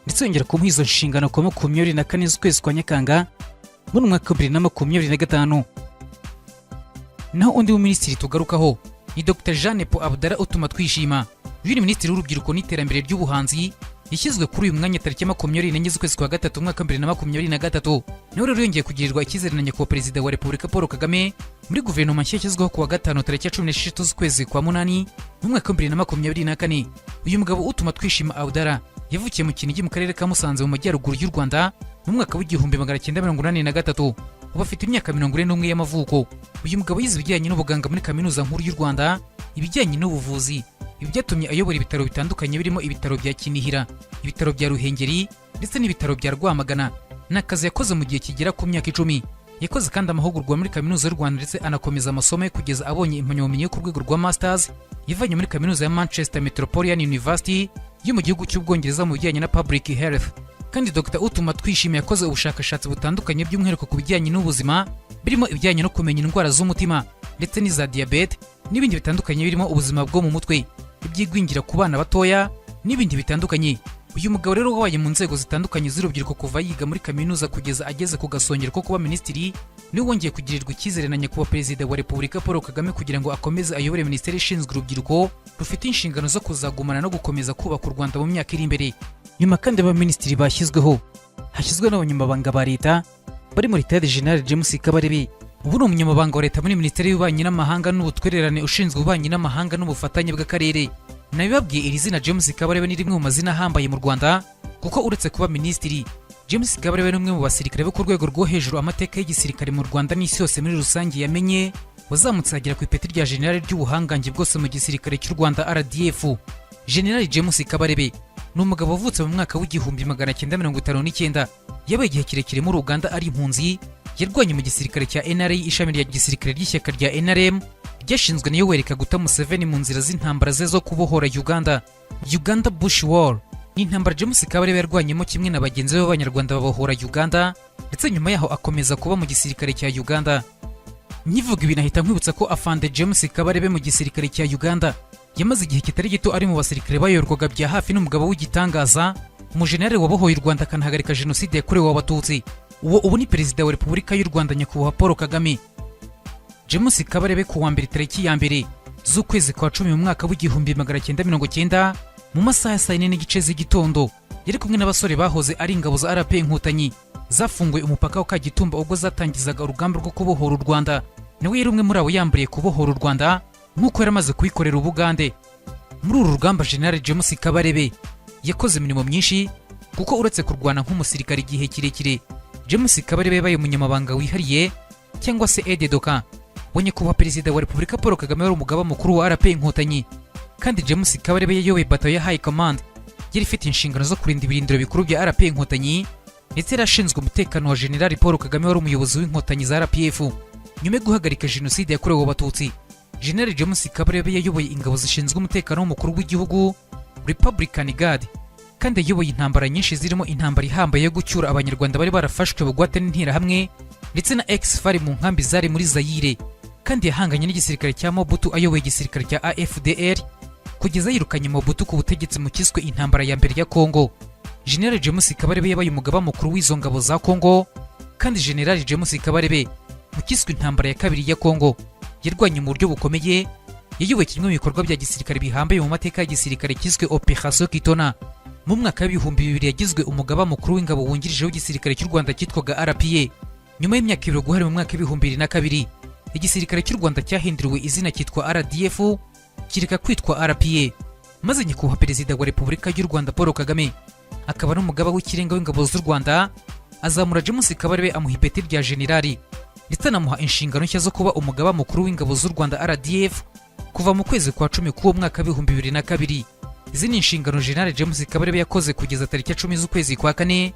ndetse yongera kumuha izo nshingano ku wa 24 z'ukwezi kwa Nyakanga muri umwaka w'2025. Naho undi minisitiri tugarukaho ni Dr Jean Nepo Abdallah Utumatwishima. Uyu ni Minisitiri w'Urubyiruko n'Iterambere ry'Ubuhanzi. Yashyizwe kuri uyu mwanya tariki 24 z'ukwezi kwa gatatu umwaka w'2023. Nawe rero yongeye kugirirwa icyizere na Nyakubahwa Perezida wa Repubulika Paul Kagame muri guverinoma nshya yashyizweho ku wa gatanu tariki ya 16 z'ukwezi kwa munani mu mwaka w'2024. Uyu mugabo Utumatwishima Abdallah yavukiye mu Kinigi, mu karere ka Musanze, mu majyaruguru y'u Rwanda, mu mwaka w'1983. Ubu afite imyaka 41 y'amavuko. Uyu mugabo yize ibijyanye n'ubuganga muri Kaminuza Nkuru y'u Rwanda, ibijyanye n'ubuvuzi. Ibi byatumye ayobora ibitaro bitandukanye birimo ibitaro bya Kinihira, ibitaro bya Ruhengeri ndetse n'ibitaro bya Rwamagana. Ni akazi yakoze mu gihe kigera ku myaka 10. Yakoze kandi amahugurwa muri Kaminuza y'u Rwanda, ndetse anakomeza amasomo ye kugeza abonye impamyabumenyi yo ku rwego rwa masters yivanye muri Kaminuza ya Manchester Metropolitan University yo mu gihugu cy'Ubwongereza mu bijyanye na public health. Kandi Dr Utumatwishima yakoze ubushakashatsi butandukanye, by'umwihariko ku bijyanye n'ubuzima, birimo ibijyanye no kumenya indwara z'umutima ndetse n'iza diyabete n'ibindi bitandukanye, birimo ubuzima bwo mu mutwe, iby'igwingira ku bana batoya n'ibindi bitandukanye. Uyu mugabo rero wabaye mu nzego zitandukanye z'urubyiruko kuva yiga muri kaminuza kugeza ageze ku gasongero ko kuba minisitiri, niwe wongeye kugirirwa icyizere na Nyakubahwa Perezida wa Repubulika Paul Kagame kugira ngo akomeze ayobore minisiteri ishinzwe urubyiruko rufite inshingano zo kuzagumana no gukomeza kubaka u Rwanda mu myaka iri imbere. Nyuma kandi abaminisitiri bashyizweho, hashyizwe n'abanyamabanga ba leta barimo Retired General James Kabarebe. Ubu ni umunyamabanga wa leta muri Minisiteri y'Ububanyi n'Amahanga n'Ubutwererane, ushinzwe ububanyi n'amahanga n'ubufatanye bw'akarere. Nabibabwiye, iri zina James Kabarebe ni rimwe mu mazina ahambaye mu Rwanda, kuko uretse kuba minisitiri, James Kabarebe ni umwe mu basirikare bo ku rwego rwo hejuru amateka y'igisirikare mu Rwanda n'isi yose muri rusange yamenye, wazamutse agera ku ipeti rya generali ry'ubuhangange bwose mu gisirikare cy'u Rwanda, RDF. Generali James Kabarebe ni umugabo wavutse mu mwaka w'1959. Yabaye igihe kirekire muri Uganda ari impunzi. Yarwanye mu gisirikare cya NRA, ishami rya gisirikare ry'ishyaka rya NRM ryashinzwe na Yoweri Kaguta Museveni, mu nzira z'intambara ze zo kubohora Uganda. Uganda Bush War ni intambara James Kabarebe yarwanyemo kimwe na bagenzi be b'Abanyarwanda, babohora Uganda, ndetse nyuma yaho akomeza kuba mu gisirikare cya Uganda. Nkivuga ibi nahita nkwibutsa ko afande James Kabarebe mu gisirikare cya Uganda yamaze igihe kitari gito ari mu basirikare bayoborwaga bya hafi n'umugabo w'igitangaza, umujenerali wabohoye u Rwanda akanahagarika jenoside yakorewe Abatutsi. Uwo ubu ni Perezida wa Repubulika y'u Rwanda, Nyakubahwa Paul Kagame. James Kabarebe ku wa mbere, tariki ya 1 z'ukwezi kwa 10 mu mwaka w'1990, mu masaha ya saa 4:30 z'igitondo, yari kumwe n'abasore bahoze ari ingabo za RPA Inkotanyi zafunguye umupaka wa Kagitumba ubwo zatangizaga urugamba rwo kubohora u Rwanda. Nawe yari umwe muri abo yambariye kubohora u Rwanda nk'uko yari amaze kubikorera Ubugande. Muri uru rugamba General James Kabarebe yakoze imirimo myinshi, kuko uretse kurwana nk'umusirikare igihe kirekire, James Kabarebe yabaye umunyamabanga wihariye cyangwa se aide de camp wa Nyakubahwa Perezida wa Repubulika Paul Kagame, wari umugaba mukuru wa RPA Inkotanyi. Kandi James Kabarebe yayoboye batayo ya High Command yari ifite inshingano zo kurinda ibirindiro bikuru bya RPA Inkotanyi, ndetse yari ashinzwe umutekano wa General Paul Kagame wari umuyobozi w'Inkotanyi za RPF. Nyuma yo guhagarika jenoside yakorewe Abatutsi, General James Kabarebe yayoboye ingabo zishinzwe umutekano w'umukuru w'igihugu, Republican Guard. Kandi yayoboye intambara nyinshi zirimo intambara ihambaye yo gucyura Abanyarwanda bari barafashwe bugwate n'Interahamwe ndetse na ex-FAR mu nkambi zari muri Zayire. Kandi yahanganye n'igisirikare cya Mobutu ayoboye igisirikare cya AFDL kugeza yirukanye Mobutu ku butegetsi mu kiswe intambara ya mbere ya Congo. General James Kabarebe yabaye umugaba mukuru w'izo ngabo za Congo. Kandi General James Kabarebe mu kiswe intambara ya kabiri ya Congo yarwanye mu buryo bukomeye, yayoboye kimwe mu bikorwa bya gisirikare bihambaye mu mateka ya gisirikare kiswe Operation Kitona. Mu mwaka w'2000 yagizwe umugaba mukuru w'ingabo wungirije w'igisirikare cy'u Rwanda cyitwaga RPA. Nyuma y'imyaka 2 guhera mu mwaka w'2002, igisirikare cy'u Rwanda cyahinduriwe izina cyitwa RDF, kireka kwitwa RPA, maze Nyakubahwa Perezida wa Repubulika y'u Rwanda Paul Kagame, akaba n'umugaba w'ikirenga w'ingabo z'u Rwanda, azamura James Kabarebe, amuha ipeti rya generali, ndetse anamuha inshingano nshya zo kuba umugaba mukuru w'ingabo z'u Rwanda, RDF, kuva mu kwezi kwa 10 k'uwo mwaka w'2002. Izi ni inshingano General James Kabarebe yakoze kugeza tariki ya 10 z'ukwezi kwa 4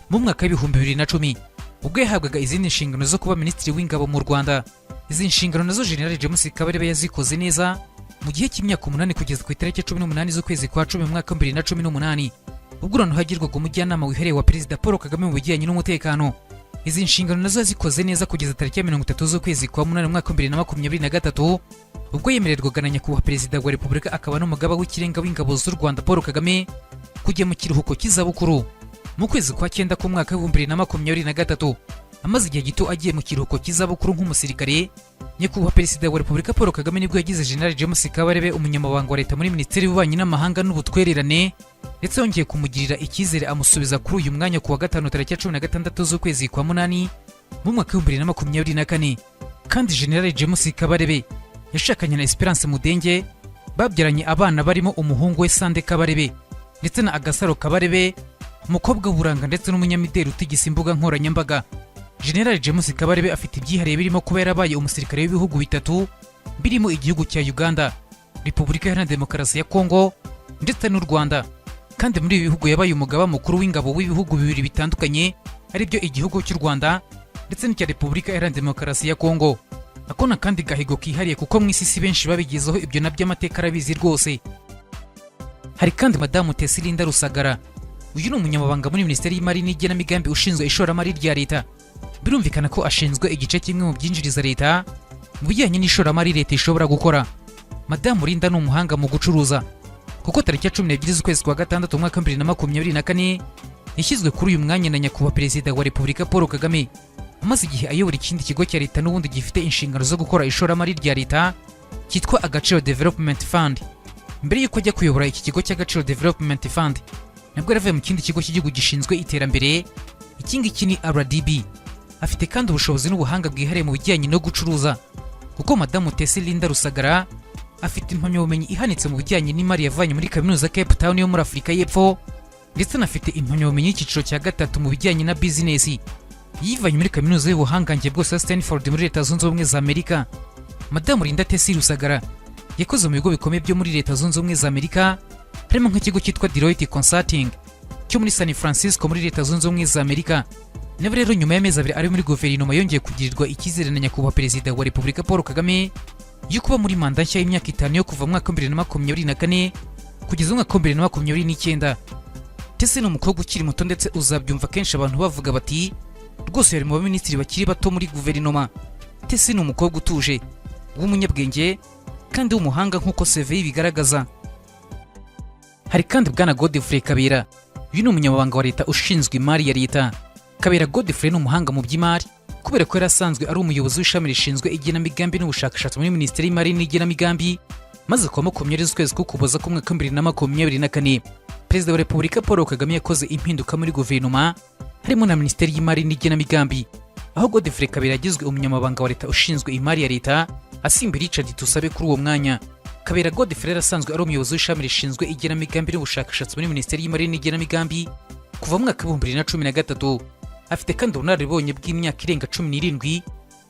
mu mwaka w'2010, ubwo yahabwaga izindi nshingano zo kuba minisitiri w'ingabo mu Rwanda. Izi nshingano nazo General James Kabarebe yazikoze neza mu gihe cy'imyaka 8 kugeza ku itariki 18 z'ukwezi kwa 10 mu mwaka wa 2018, ubwo noneho hagirwaga umujyanama wihariye wa Perezida Paul Kagame mu bijyanye n'umutekano. Izi nshingano nazo yazikoze neza kugeza tariki ya 30 z'ukwezi kwa 8 mu mwaka wa 2023, ubwo yemererwaga na Nyakubahwa Perezida wa Repubulika akaba n'umugaba w'ikirenga w'ingabo z'u Rwanda Paul Kagame kujya mu kiruhuko cy'izabukuru. Mu kwezi kwa 9 k'umwaka w'2023, amaze igihe gito agiye mu kiruhuko cy'izabukuru nk'umusirikare, Nyakubahwa Perezida wa Repubulika Paul Kagame nibwo yagize General James Kabarebe umunyamabanga wa leta muri Minisiteri y'Ububanyi n'Amahanga n'Ubutwererane, ndetse yongeye kumugirira icyizere amusubiza kuri uyu mwanya ku wa gatanu, tariki ya 16 z'ukwezi kwa 8 mu mwaka w'2024. Kandi General James Kabarebe yashakanye na Esperance Mudenge, babyaranye abana barimo umuhungu we Sande Kabarebe ndetse na Agasaro Kabarebe, umukobwa w'uburanga ndetse n'umunyamideli utigisa imbuga nkoranyambaga. General James Kabarebe afite ibyihariye birimo kuba yarabaye umusirikare w'ibihugu bitatu, birimo igihugu cya Uganda, Repubulika Iharanira Demokarasi ya Kongo ndetse n'u Rwanda. Kandi muri ibi bihugu yabaye umugaba mukuru w'ingabo w'ibihugu bibiri bitandukanye, aribyo igihugu cy'u Rwanda ndetse n'icya Repubulika Iharanira Demokarasi ya Kongo. Ako ni akandi gahigo kihariye, kuko mu isi si benshi babigezeho. Ibyo nabyo amateka arabizi rwose. Hari kandi Madamu Tesi Linda Rusagara. Uyu ni umunyamabanga muri Minisiteri y'Imari n'Igenamigambi ushinzwe ishoramari rya leta. Birumvikana ko ashinzwe igice kimwe mu byinjiriza leta mu bijyanye n'ishoramari leta ishobora gukora. Madamu Linda ni umuhanga mu gucuruza, kuko tariki ya 12 z'ukwezi kwa gatandatu umwaka wa 2024 yashyizwe kuri uyu mwanya na Nyakubahwa Perezida wa Repubulika Paul Kagame. Amaze igihe ayobora ikindi kigo cya leta n'ubundi gifite inshingano zo gukora ishoramari rya leta, cyitwa Agaciro Development Fund. Mbere y'uko ajya kuyobora iki kigo cy'Agaciro Development Fund, nabwo yaravuye mu kindi kigo cy'igihugu gishinzwe iterambere. Iki ngiki ni RDB. Afite kandi ubushobozi n'ubuhanga bwihariye mu bijyanye no gucuruza, kuko Madamu Tesi Linda Rusagara afite impamyabumenyi ihanitse mu bijyanye n'imari yavanye muri Kaminuza Cape Town yo muri Afurika y'Epfo, ndetse anafite impamyabumenyi y'icyiciro cya gatatu mu bijyanye na bizinesi yivanye muri Kaminuza y'ubuhangange bwose ya Stanford muri Leta Zunze Ubumwe za Amerika. Madamu Linda Tesi Rusagara yakoze mu bigo bikomeye byo muri Leta Zunze Ubumwe za Amerika, harimo nk'ikigo cyitwa Deloitte Consulting cyo muri San Francisco muri Leta Zunze Ubumwe za Amerika. Nawe rero, nyuma y'amezi 2 ari muri guverinoma, yongeye kugirirwa icyizere na Nyakubahwa Perezida wa Repubulika Paul Kagame yo kuba muri manda nshya y'imyaka 5 yo kuva mu mwaka wa 2024 kugeza mu mwaka wa 2029. Tesi ni umukobwa ukiri muto, ndetse uzabyumva kenshi abantu bavuga bati: "Rwose yari mu baminisitiri bakiri bato muri guverinoma." Tesi ni umukobwa utuje, w'umunyabwenge kandi w'umuhanga, nk'uko CV ye ibigaragaza. Hari kandi Bwana Godfrey Kabera. Uyu ni umunyamabanga wa leta ushinzwe imari ya leta. Kabera Godfrey ni umuhanga mu by'imari, kubera ko yari asanzwe ari umuyobozi w'ishami rishinzwe igenamigambi n'ubushakashatsi muri Minisiteri y'Imari n'Igenamigambi. Maze kuwa 20 z'ukwezi k'Ukuboza k'umwaka wa 2024, Perezida wa Repubulika Paul Kagame yakoze impinduka muri guverinoma, harimo na Minisiteri y'Imari n'Igenamigambi, aho Godfrey Kabera yagizwe umunyamabanga wa leta ushinzwe imari ya leta, asimbuye Richard Tusabe kuri uwo mwanya. Kabera Godfrey yari asanzwe ari umuyobozi w'ishami rishinzwe igenamigambi n'ubushakashatsi muri Minisiteri y'Imari n'Igenamigambi kuva mu mwaka wa 2013. Afite kandi ubunararibonye bw'imyaka irenga 17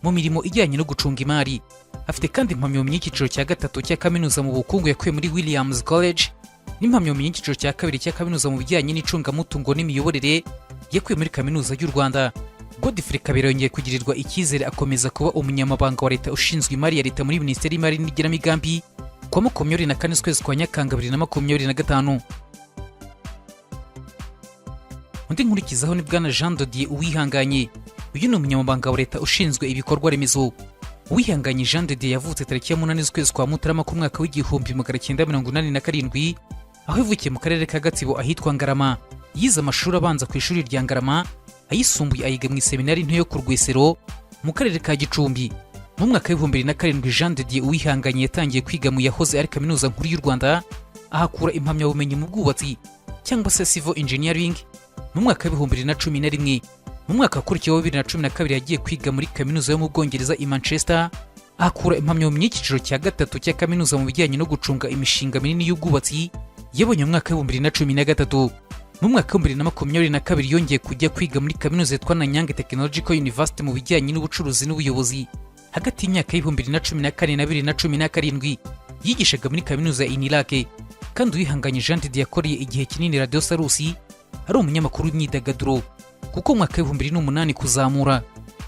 mu mirimo ijyanye no gucunga imari. Afite kandi impamyabumenyi y'icyiciro cya gatatu cya kaminuza mu bukungu yakuye muri Williams College, n'impamyabumenyi y'icyiciro cya kabiri cya kaminuza mu bijyanye n'icungamutungo n'imiyoborere yakuye muri Kaminuza y'u Rwanda. Godfrey Kabera yongeye kugirirwa icyizere, akomeza kuba umunyamabanga wa leta ushinzwe imari ya leta muri Minisiteri y'Imari n'Igenamigambi kuwa 24 z'ukwezi kwa Nyakanga 2025. Undi nkurikizaho ni Bwana Jean de Dieu Uwihanganye. Uyu ni umunyamabanga wa leta ushinzwe ibikorwa remezo. Uwihanganye Jean de Dieu yavutse tariki ya 8 z'ukwezi kwa Mutarama k'umwaka wa 1987, aho yavukiye mu karere ka Gatsibo ahitwa Ngarama. Yize amashuri abanza ku ishuri rya Ngarama, ayisumbuye ayiga mu iseminari nto yo ku Rwesero mu karere ka Gicumbi. Mu mwaka wa 2007, Jean de Dieu Uwihanganye yatangiye kwiga mu yahoze ari Kaminuza Nkuru y'u Rwanda, ahakura impamyabumenyi mu bwubatsi cyangwa se civil engineering mu mwaka wa 2011. Mu mwaka wakurikiyeho wa 2012, yagiye kwiga muri kaminuza yo mu Bwongereza i Manchester, ahakura impamyabumenyi y'icyiciro cya gatatu cya kaminuza mu bijyanye no gucunga imishinga minini y'ubwubatsi yabonye mu mwaka wa 2013. Mu mwaka wa 2022, yongeye kujya kwiga muri kaminuza yitwa Nanyang Technological University mu bijyanye n'ubucuruzi n'ubuyobozi. Hagati y'imyaka ya 2014 na 2017, yigishaga muri kaminuza ya UNILAK. Kandi Uwihanganye Jean de Dieu yakoreye igihe kinini Radiyo Salus ari umunyamakuru w'imyidagaduro, kuko mu mwaka wa 2008 kuzamura,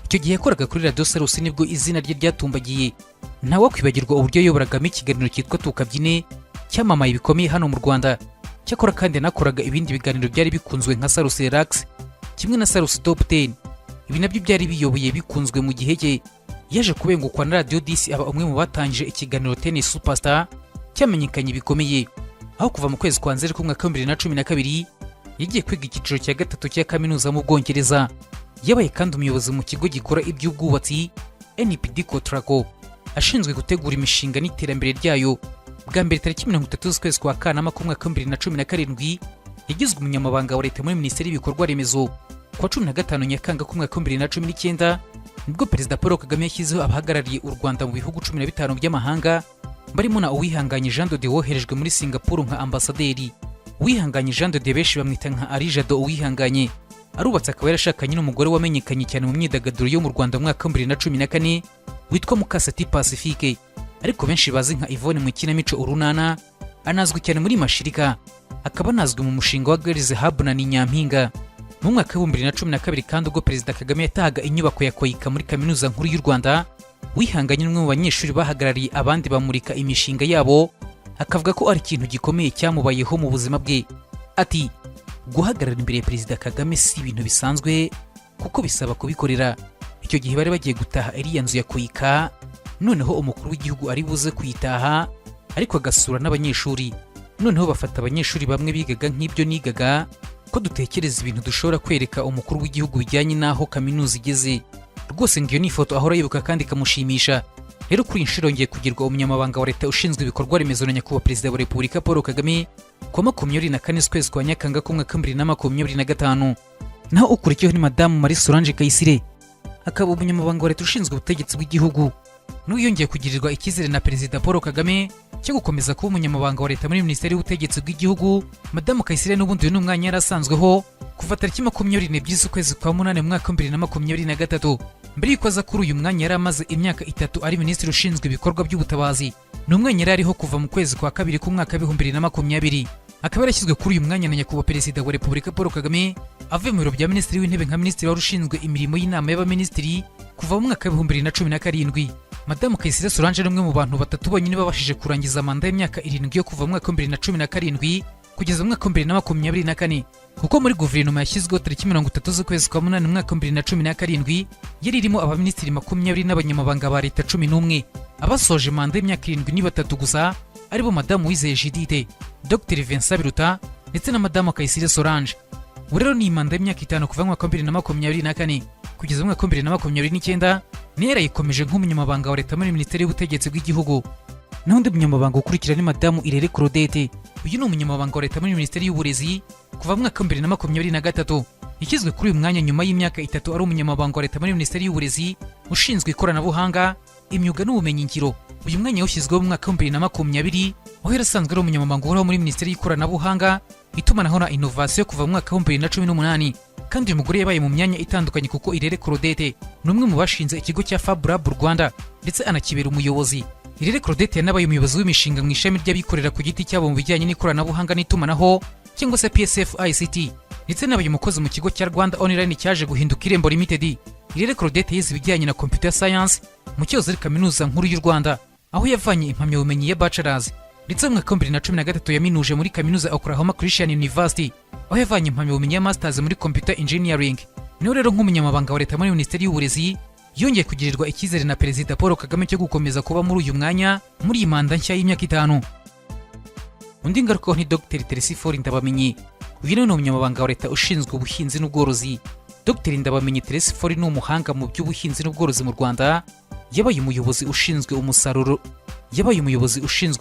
icyo gihe yakoraga kuri Radiyo Salus, nibwo izina rye ryatumbagiye. Ntawakwibagirwa uburyo yayoboragamo ikiganiro cyitwa Tukabyine cyamamaye bikomeye hano mu Rwanda. Cyakora kandi yanakoraga ibindi biganiro byari bikunzwe nka Salus Relax kimwe na Salus Top 10. Ibi nabyo byari biyoboye bikunzwe mu gihe cye. Yaje kubengukwa na Radiyo 10, aba umwe mu batangije ikiganiro Tennis Superstar cyamenyekanye bikomeye, aho kuva mu kwezi kwa Nzeri k'umwaka wa 2012 yagiye kwiga icyiciro cya gatatu cya kaminuza mu Bwongereza. Yabaye kandi umuyobozi mu kigo gikora iby'ubwubatsi NPD Cotraco, ashinzwe gutegura imishinga n'iterambere ryayo. Bwa mbere, tariki 30 z'ukwezi kwa Kanama k'umwaka wa 2017, yagizwe umunyamabanga wa leta muri Minisiteri y'Ibikorwa Remezo. Ku wa 15 Nyakanga k'umwaka wa 2019, nibwo Perezida Paul Kagame yashyizeho abahagarariye u Rwanda mu bihugu 15 by'amahanga, barimo na Uwihanganye Jean de Dieu woherejwe muri Singapuru nka ambasaderi. Uwihanganye Jean de Dieu benshi bamwita nka Ari Jado Uwihanganye. Arubatse, akaba yarashakanye n'umugore wamenyekanye cyane mu myidagaduro yo mu Rwanda mu mwaka wa 2014 witwa Mukasati Pacifique, ariko benshi bazi nka Yvonne mu ikinamico Urunana. Anazwi cyane muri Mashirika, akaba anazwi mu mushinga wa Girls Hub na Ni Nyampinga. Mu mwaka wa 2012 kandi, ubwo Perezida Kagame yatahaga inyubako ya KOICA muri Kaminuza Nkuru y'u Rwanda, Uwihanganye n'umwe mu banyeshuri bahagarariye abandi bamurika imishinga yabo, akavuga ko ari ikintu gikomeye cyamubayeho mu buzima bwe. Ati: "Guhagarara imbere ya Perezida Kagame si ibintu bisanzwe, kuko bisaba kubikorera." Icyo gihe bari bagiye gutaha iriya nzu ya KOICA, noneho umukuru w'igihugu ari buze kuyitaha ariko agasura n'abanyeshuri. Noneho bafata abanyeshuri bamwe bigaga nk'ibyo nigaga, ko dutekereza ibintu dushobora kwereka umukuru w'igihugu bijyanye n'aho kaminuza igeze. Rwose ngo iyo ni ifoto ahora yibuka kandi ikamushimisha. Rero kuri iyi nshuro yongeye kugirwa umunyamabanga wa leta ushinzwe ibikorwa remezo na Nyakubahwa Perezida wa Repubulika Paul Kagame ku wa 24 z'ukwezi kwa Nyakanga k'umwaka wa 2025. Naho ukurikiyeho ni Madamu Marie Solange Kayisire, akaba umunyamabanga wa leta ushinzwe ubutegetsi bw'igihugu. N'uyu yongeye kugirirwa icyizere na Perezida Paul Kagame cyo gukomeza kuba umunyamabanga wa leta muri Minisiteri y'Ubutegetsi bw'Igihugu. Madamu Kayisire n'ubundi uyu ni umwanya yari asanzweho kuva tariki 22 z'ukwezi kwa munani mu mwaka wa 2023. Mbere y'uko aza kuri uyu mwanya, yari amaze imyaka 3 ari minisitiri ushinzwe ibikorwa by'ubutabazi. Ni umwanya yari ariho kuva mu kwezi kwa kabiri k'umwaka wa 2020, akaba yarashyizwe kuri uyu mwanya na Nyakubahwa Perezida wa Repubulika Paul Kagame avuye mu biro bya Minisitiri w'Intebe nka minisitiri wari ushinzwe imirimo y'inama y'abaminisitiri kuva mu mwaka wa 2017. Madamu Kayisire Solange ni umwe mu bantu batatu bonyine babashije kurangiza manda y'imyaka 7 yo kuva mu mwaka wa 2017 kugeza mu mwaka wa 2024, kuko muri guverinoma yashyizweho tariki 30 z'ukwezi kwa munani mu mwaka wa 2017 yari irimo abaminisitiri 20 n'abanyamabanga ba leta 11. Abasoje manda y'imyaka 7 ni batatu gusa, aribo Madamu Wizeye Judith, Dr Vincent Biruta ndetse na Madamu Kayisire Solange. Ubu rero ni manda y'imyaka 5 kuva mu mwaka wa 2024 kugeza mu mwaka wa 2029, niyo yarayikomeje nk'umunyamabanga wa leta muri Minisiteri y'Ubutegetsi bw'Igihugu. Naho undi munyamabanga ukurikira ni Madamu Irere Claudette. Uyu ni umunyamabanga wa leta muri Minisiteri y'Uburezi kuva mu mwaka wa 2023. Yashyizwe kuri uyu mwanya nyuma y'imyaka 3 ari umunyamabanga wa leta muri Minisiteri y'Uburezi ushinzwe ikoranabuhanga, imyuga n'ubumenyingiro. Uyu mwanya yawushyizweho mu mwaka wa 2020, aho yari asanzwe ari umunyamabanga uhoraho muri Minisiteri y'Ikoranabuhanga, Itumanaho na Inovasiyo kuva mu mwaka wa 2018. Kandi uyu mugore yabaye mu myanya itandukanye, kuko Irere Claudette ni umwe mu bashinze ikigo cya Fab Lab Rwanda ndetse anakibera umuyobozi. Irere Claudette yanabaye umuyobozi w'imishinga mu ishami ry'abikorera ku giti cyabo mu bijyanye n'ikoranabuhanga n'itumanaho, cyangwa se PSF ICT, ndetse nabaye umukozi mu kigo cya Rwanda Online cyaje guhinduka Irembo Limited. Irere Claudette yize ibijyanye na computer science mu cyozo ari Kaminuza Nkuru y'u Rwanda, aho yavanye impamyabumenyi ya bachelors, ndetse mu mwaka wa 2013 yaminuje muri Kaminuza ya Oklahoma Christian University, aho yavanye impamyabumenyi ya masters muri computer engineering. Niho rero nk'umunyamabanga wa leta muri Minisiteri y'Uburezi yongeye kugirirwa icyizere na Perezida Paul Kagame cyo gukomeza kuba muri uyu mwanya muri iyi manda nshya y'imyaka 5. Undi ngarukaho ni Dr Telesphore Ndabamenye. Uyu nawe ni umunyamabanga wa leta ushinzwe ubuhinzi n'ubworozi. Dr Ndabamenye Telesphore ni umuhanga mu by'ubuhinzi n'ubworozi mu Rwanda. Yabaye umuyobozi ushinzwe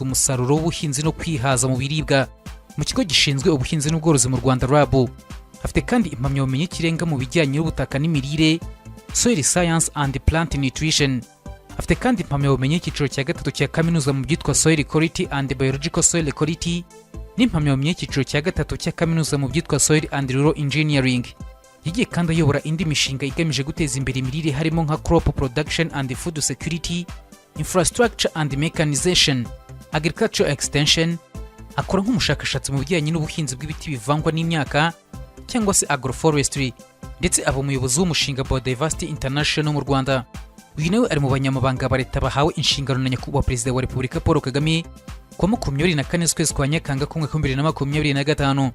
umusaruro w'ubuhinzi no kwihaza mu biribwa mu kigo gishinzwe ubuhinzi n'ubworozi mu Rwanda, RAB. Afite kandi impamyabumenyi y'ikirenga mu bijyanye n'ubutaka n'imirire, soil science and plant nutrition. Afite kandi impamyabumenyi y'icyiciro cya gatatu cya kaminuza mu byitwa soil quality and biological soil quality, n'impamyabumenyi y'icyiciro cya gatatu cya kaminuza mu byitwa soil and rural engineering. Yagiye kandi ayobora indi mishinga igamije guteza imbere imirire, harimo nka crop production and food security, infrastructure and mechanization, agricultural extension. Akora nk'umushakashatsi mu bijyanye n'ubuhinzi bw'ibiti bivangwa n'imyaka, cyangwa se agroforestry, ndetse aba umuyobozi w'umushinga Biodiversity International mu Rwanda. Uyu nawe ari mu banyamabanga ba leta bahawe inshingano na Nyakubahwa Perezida wa Repubulika Paul Kagame ku wa 24 z'ukwezi kwa Nyakanga k'umwaka wa 2025.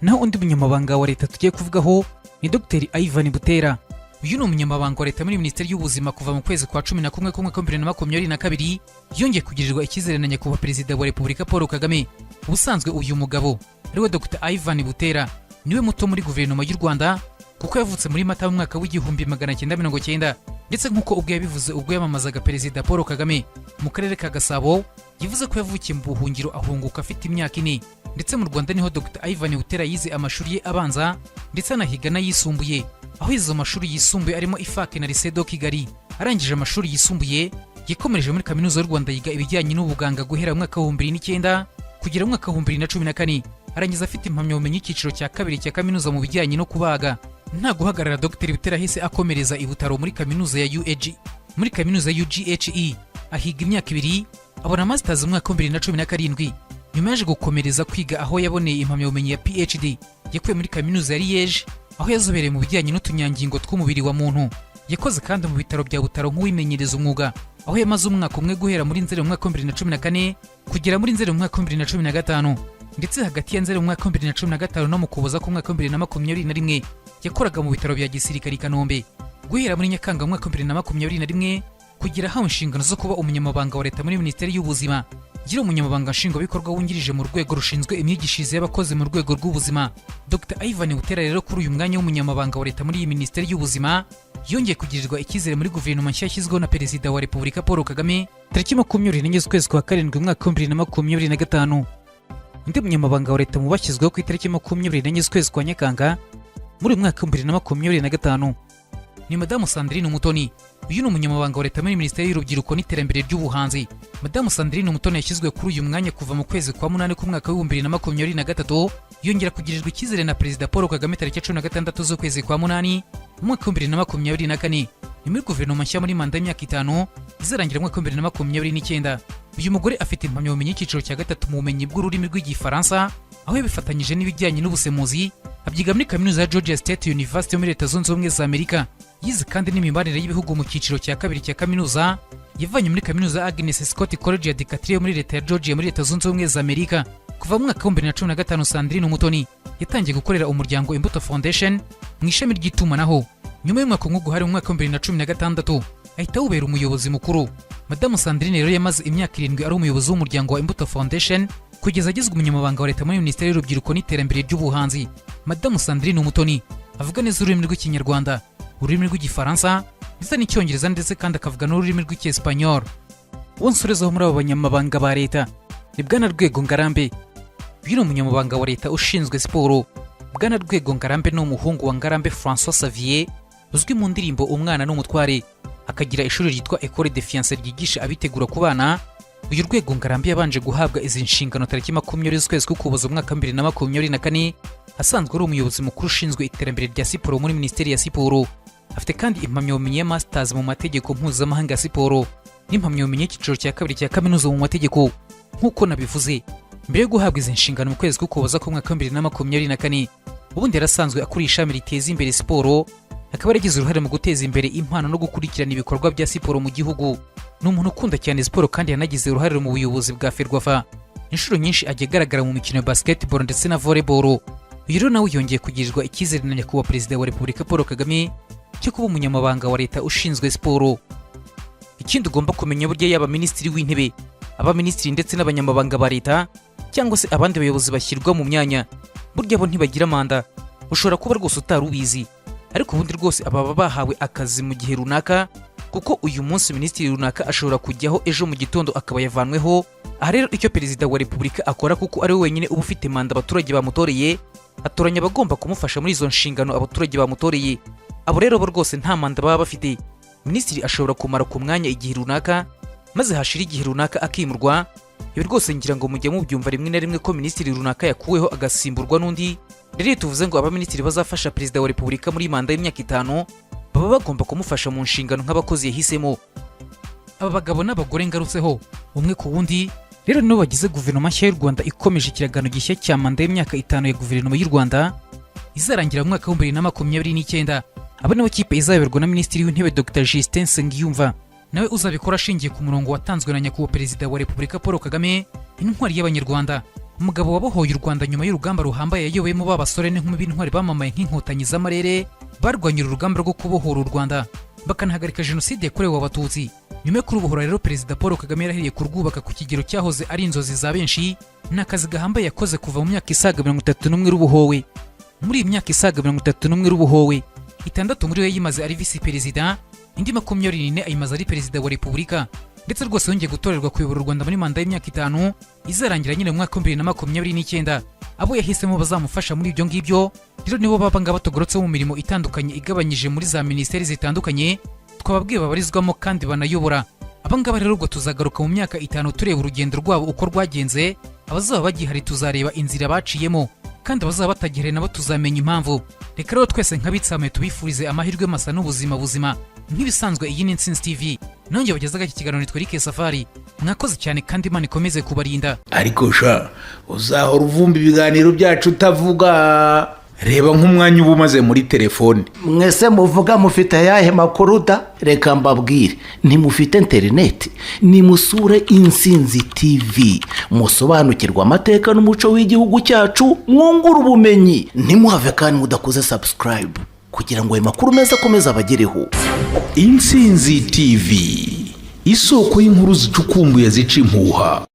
Naho undi munyamabanga wa leta tugiye kuvugaho ni Dr Ivan Butera. Uyu ni umunyamabanga wa leta muri Minisiteri y'Ubuzima kuva mu kwezi kwa 11 k'umwaka wa 2022. Yongeye kugirirwa icyizere na Nyakubahwa Perezida wa Repubulika Paul Kagame. Ubusanzwe uyu mugabo ariwe Dr Ivan Butera niwe muto muri guverinoma y'u Rwanda, kuko yavutse muri Mata mu mwaka wa 1990, ndetse nk'uko ubwo yabivuze ubwo yamamazaga Perezida Paul Kagame mu karere ka Gasabo, yavuze ko yavukiye mu buhungiro, ahunguka afite imyaka 4. Ndetse mu Rwanda niho Dr Ivan Butera yize amashuri ye abanza, ndetse anahiga n'ayisumbuye, aho izo mashuri yisumbuye arimo IFAK na Lycée de Kigali. Arangije amashuri yisumbuye, yakomereje muri Kaminuza y'u Rwanda, yiga ibijyanye n'ubuganga guhera mu mwaka wa 2009 kugera mu mwaka wa 2014. Arangiza afite impamyabumenyi y'icyiciro cya kabiri cya kaminuza mu bijyanye no kubaga. Nta guhagarara, Dr Butera ahise akomereza i Butaro muri kaminuza ya UAG, muri kaminuza ya UGHE, ahiga imyaka 2, abona masters mu mwaka wa 2017. Nyuma yaje gukomereza kwiga aho yaboneye impamyabumenyi ya PhD yakuye muri kaminuza ya Liège, aho yazobereye mu bijyanye n'utunyangingo tw'umubiri wa muntu. Yakoze kandi mu bitaro bya Butaro nk'uwimenyereza umwuga, aho yamaze umwaka umwe guhera muri Nzeri mu mwaka wa 2014 kugera muri Nzeri mu mwaka wa 2015. Ndetse hagati ya Nzeri mu mwaka wa 2015 no mu Kuboza k'umwaka wa 2021 yakoraga mu bitaro bya gisirikare i Kanombe. Guhera muri Nyakanga mu mwaka wa 2021 kugera ahawe inshingano zo kuba umunyamabanga wa leta muri Minisiteri y'Ubuzima, gira umunyamabanga nshingwabikorwa wungirije mu rwego rushinzwe imyigishirize y'abakozi mu rwego rw'ubuzima. Dr Ivan Butera rero kuri uyu mwanya w'umunyamabanga wa leta muri iyi Minisiteri y'Ubuzima yongeye kugirirwa icyizere muri guverinoma nshya yashyizweho na Perezida wa Repubulika Paul Kagame tariki 24 z'ukwezi kwa karindwi umwaka wa 2025. Undi munyamabanga wa leta mu bashyizweho ku itariki 24 z'ukwezi kwa Nyakanga muri uyu mwaka wa 2025 ni Madamu Sandrine Umutoni. Uyu ni umunyamabanga wa leta muri Minisiteri y'Urubyiruko n'Iterambere ry'Ubuhanzi. Madamu Sandrine Umutoni yashyizwe kuri uyu mwanya kuva mu kwezi kwa munani k'umwaka wa 2023, yongera kugirirwa icyizere na Perezida Paul Kagame tariki 16 z'ukwezi kwa munani mu mwaka wa 2024. Ni muri guverinoma nshya muri manda y'imyaka 5 izarangira mu mwaka wa 2029. Uyu mugore afite impamyabumenyi y'icyiciro cya gatatu mu bumenyi bw'ururimi rw'Igifaransa, aho yabifatanyije n'ibijyanye n'ubusemuzi, abyiga muri kaminuza ya Georgia State University yo muri Leta Zunze Ubumwe za Amerika. Yize kandi n'imibanire y'ibihugu mu cyiciro cya kabiri cya kaminuza yavanye muri kaminuza ya Agnes Scott College ya Decatur yo muri leta ya Georgia muri Leta Zunze Ubumwe za Amerika. Kuva mu mwaka wa 2015, Sandrine Umutoni yatangiye gukorera umuryango Imbuto Foundation mu ishami ry'itumanaho. Nyuma y'umwaka umwe guhari, mu mwaka wa 2016 ahita awubera umuyobozi mukuru. Madamu Sandrine rero yamaze imyaka 7 ari umuyobozi w'umuryango wa Imbuto Foundation kugeza agizwe umunyamabanga wa leta muri Minisiteri y'Urubyiruko n'Iterambere ry'Ubuhanzi. Madamu Sandrine Umutoni avuga neza ururimi rw'Ikinyarwanda, ururimi rw'Igifaransa ndetse n'Icyongereza, ndetse kandi akavuga n'ururimi rw'Icyesipanyol. Uwo nsorezaho muri abo banyamabanga ba leta ni Bwana Rwego Ngarambe. Uyu ni umunyamabanga wa leta ushinzwe siporo. Bwana Rwego Ngarambe ni umuhungu wa Ngarambe François Xavier uzwi mu ndirimbo "Umwana n'Umutware", akagira ishuri ryitwa Ecole de Fiance ryigisha abitegura ku bana. Uyu Rwego Ngarambe yabanje guhabwa izi nshingano tariki 20 z'ukwezi k'Ukuboza umwaka wa 2024. Asanzwe ari umuyobozi mukuru ushinzwe iterambere rya siporo muri Minisiteri ya Siporo. Afite kandi impamyabumenyi ya masters mu mategeko mpuzamahanga ya siporo n'impamyabumenyi y'icyiciro cya kabiri cya kaminuza mu mategeko. Nk'uko nabivuze, mbere yo guhabwa izi nshingano mu kwezi k'Ukuboza k'umwaka wa 2024, ubundi yarasanzwe akuriye ishami riteza imbere siporo, akaba yaragize uruhare mu guteza imbere impano no gukurikirana ibikorwa bya siporo mu gihugu. Ni umuntu ukunda cyane siporo kandi yanagize uruhare mu buyobozi bwa FERWAFA. Inshuro nyinshi ajya agaragara mu mikino ya basketball ndetse na volleyball. Uyu rero nawe yongeye kugirirwa icyizere na Nyakubahwa Perezida wa Repubulika Paul Kagame cyo kuba umunyamabanga wa leta ushinzwe siporo. Ikindi ugomba kumenya, burya yaba minisitiri w'intebe, abaminisitiri ndetse n'abanyamabanga ba leta cyangwa se abandi bayobozi bashyirwa mu myanya, burya bo ntibagira manda. Ushobora kuba rwose utari ubizi, ariko ubundi rwose aba baba bahawe akazi mu gihe runaka, kuko uyu munsi minisitiri runaka ashobora kujyaho, ejo mu gitondo akaba yavanweho. Aha rero icyo Perezida wa Repubulika akora, kuko ari we wenyine uba ufite manda abaturage bamutoreye, atoranya abagomba kumufasha muri izo nshingano abaturage bamutoreye. Abo rero bo rwose nta manda baba bafite. Minisitiri ashobora kumara ku mwanya igihe runaka, maze hashira igihe runaka akimurwa. Ibi rwose ngira ngo mujya mubyumva rimwe na rimwe ko minisitiri runaka yakuweho agasimburwa n'undi. Rero iyo tuvuze ngo abaminisitiri bazafasha Perezida wa Repubulika muri manda y'imyaka 5, baba bagomba kumufasha mu nshingano nk'abakozi yahisemo. Aba bagabo n'abagore ngarutseho umwe ku wundi rero nibo bagize guverinoma nshya y'u Rwanda ikomeje ikiragano gishya cya manda y'imyaka 5 ya guverinoma y'u Rwanda izarangira mu mwaka wa 2029. Aba nibo kipe izayoborwa na Minisitiri w'Intebe Dr Justin Nsengiyumva, nawe uzabikora ashingiye ku murongo watanzwe na Nyakubahwa Perezida wa Repubulika Paul Kagame, intwari y'Abanyarwanda, umugabo wabohoye u Rwanda nyuma y'urugamba ruhambaye yayoboyemo ba basore n'inkumi b'intwari bamamaye nk'Inkotanyi z'amarere, barwanyira urugamba rwo kubohora u Rwanda bakanahagarika jenoside yakorewe Abatutsi. Nyuma yo kurubohora rero, Perezida Paul Kagame yarahiriye kurwubaka ku kigero cyahoze ari inzozi za benshi. Ni akazi gahambaye yakoze kuva mu myaka isaga 31 rubohowe. Muri iyi myaka isaga 31 rubohowe, 6 muri yo yayimaze ari visi perezida, indi 24 ayimaze ari Perezida wa Repubulika. Ndetse rwose yongeye gutorerwa kuyobora u Rwanda muri manda y'imyaka 5 izarangira nyine mu mwaka wa 2029. Abo yahisemo bazamufasha muri ibyo ngibyo rero nibo baba ngaba batugorotseho mu mirimo itandukanye igabanyije muri za minisiteri zitandukanye twababwiye babarizwamo kandi banayobora. Aba ngaba rero ubwo tuzagaruka mu myaka 5 tureba urugendo rwabo uko rwagenze. Abazaba bagihari tuzareba inzira baciyemo, kandi abazaba batagihari nabo tuzamenya impamvu. Reka rero twese nk'abitsamuye tubifurize amahirwe masa n'ubuzima buzima. Nk'ibisanzwe, iyi ni Intsinzi TV, nongeye bagezaga iki kiganiro, nitwa Eric Safari. Mwakoze cyane kandi Imana ikomeze kubarinda. Ariko sha, uzahora uvumba ibiganiro byacu utavuga. Reba nk'umwanya uba umaze muri telefone. Mwese muvuga mufite ayahe makuru da? Reka mbabwire, ntimufite interineti? Nimusure Insinzi TV, musobanukirwe amateka n'umuco w'igihugu cyacu, mwungure ubumenyi. Ntimuhave kandi mudakoze subscribe kugira ngo ayo makuru meza akomeze abagereho. Intsinzi TV, isoko y'inkuru zicukumbuye, zica impuha.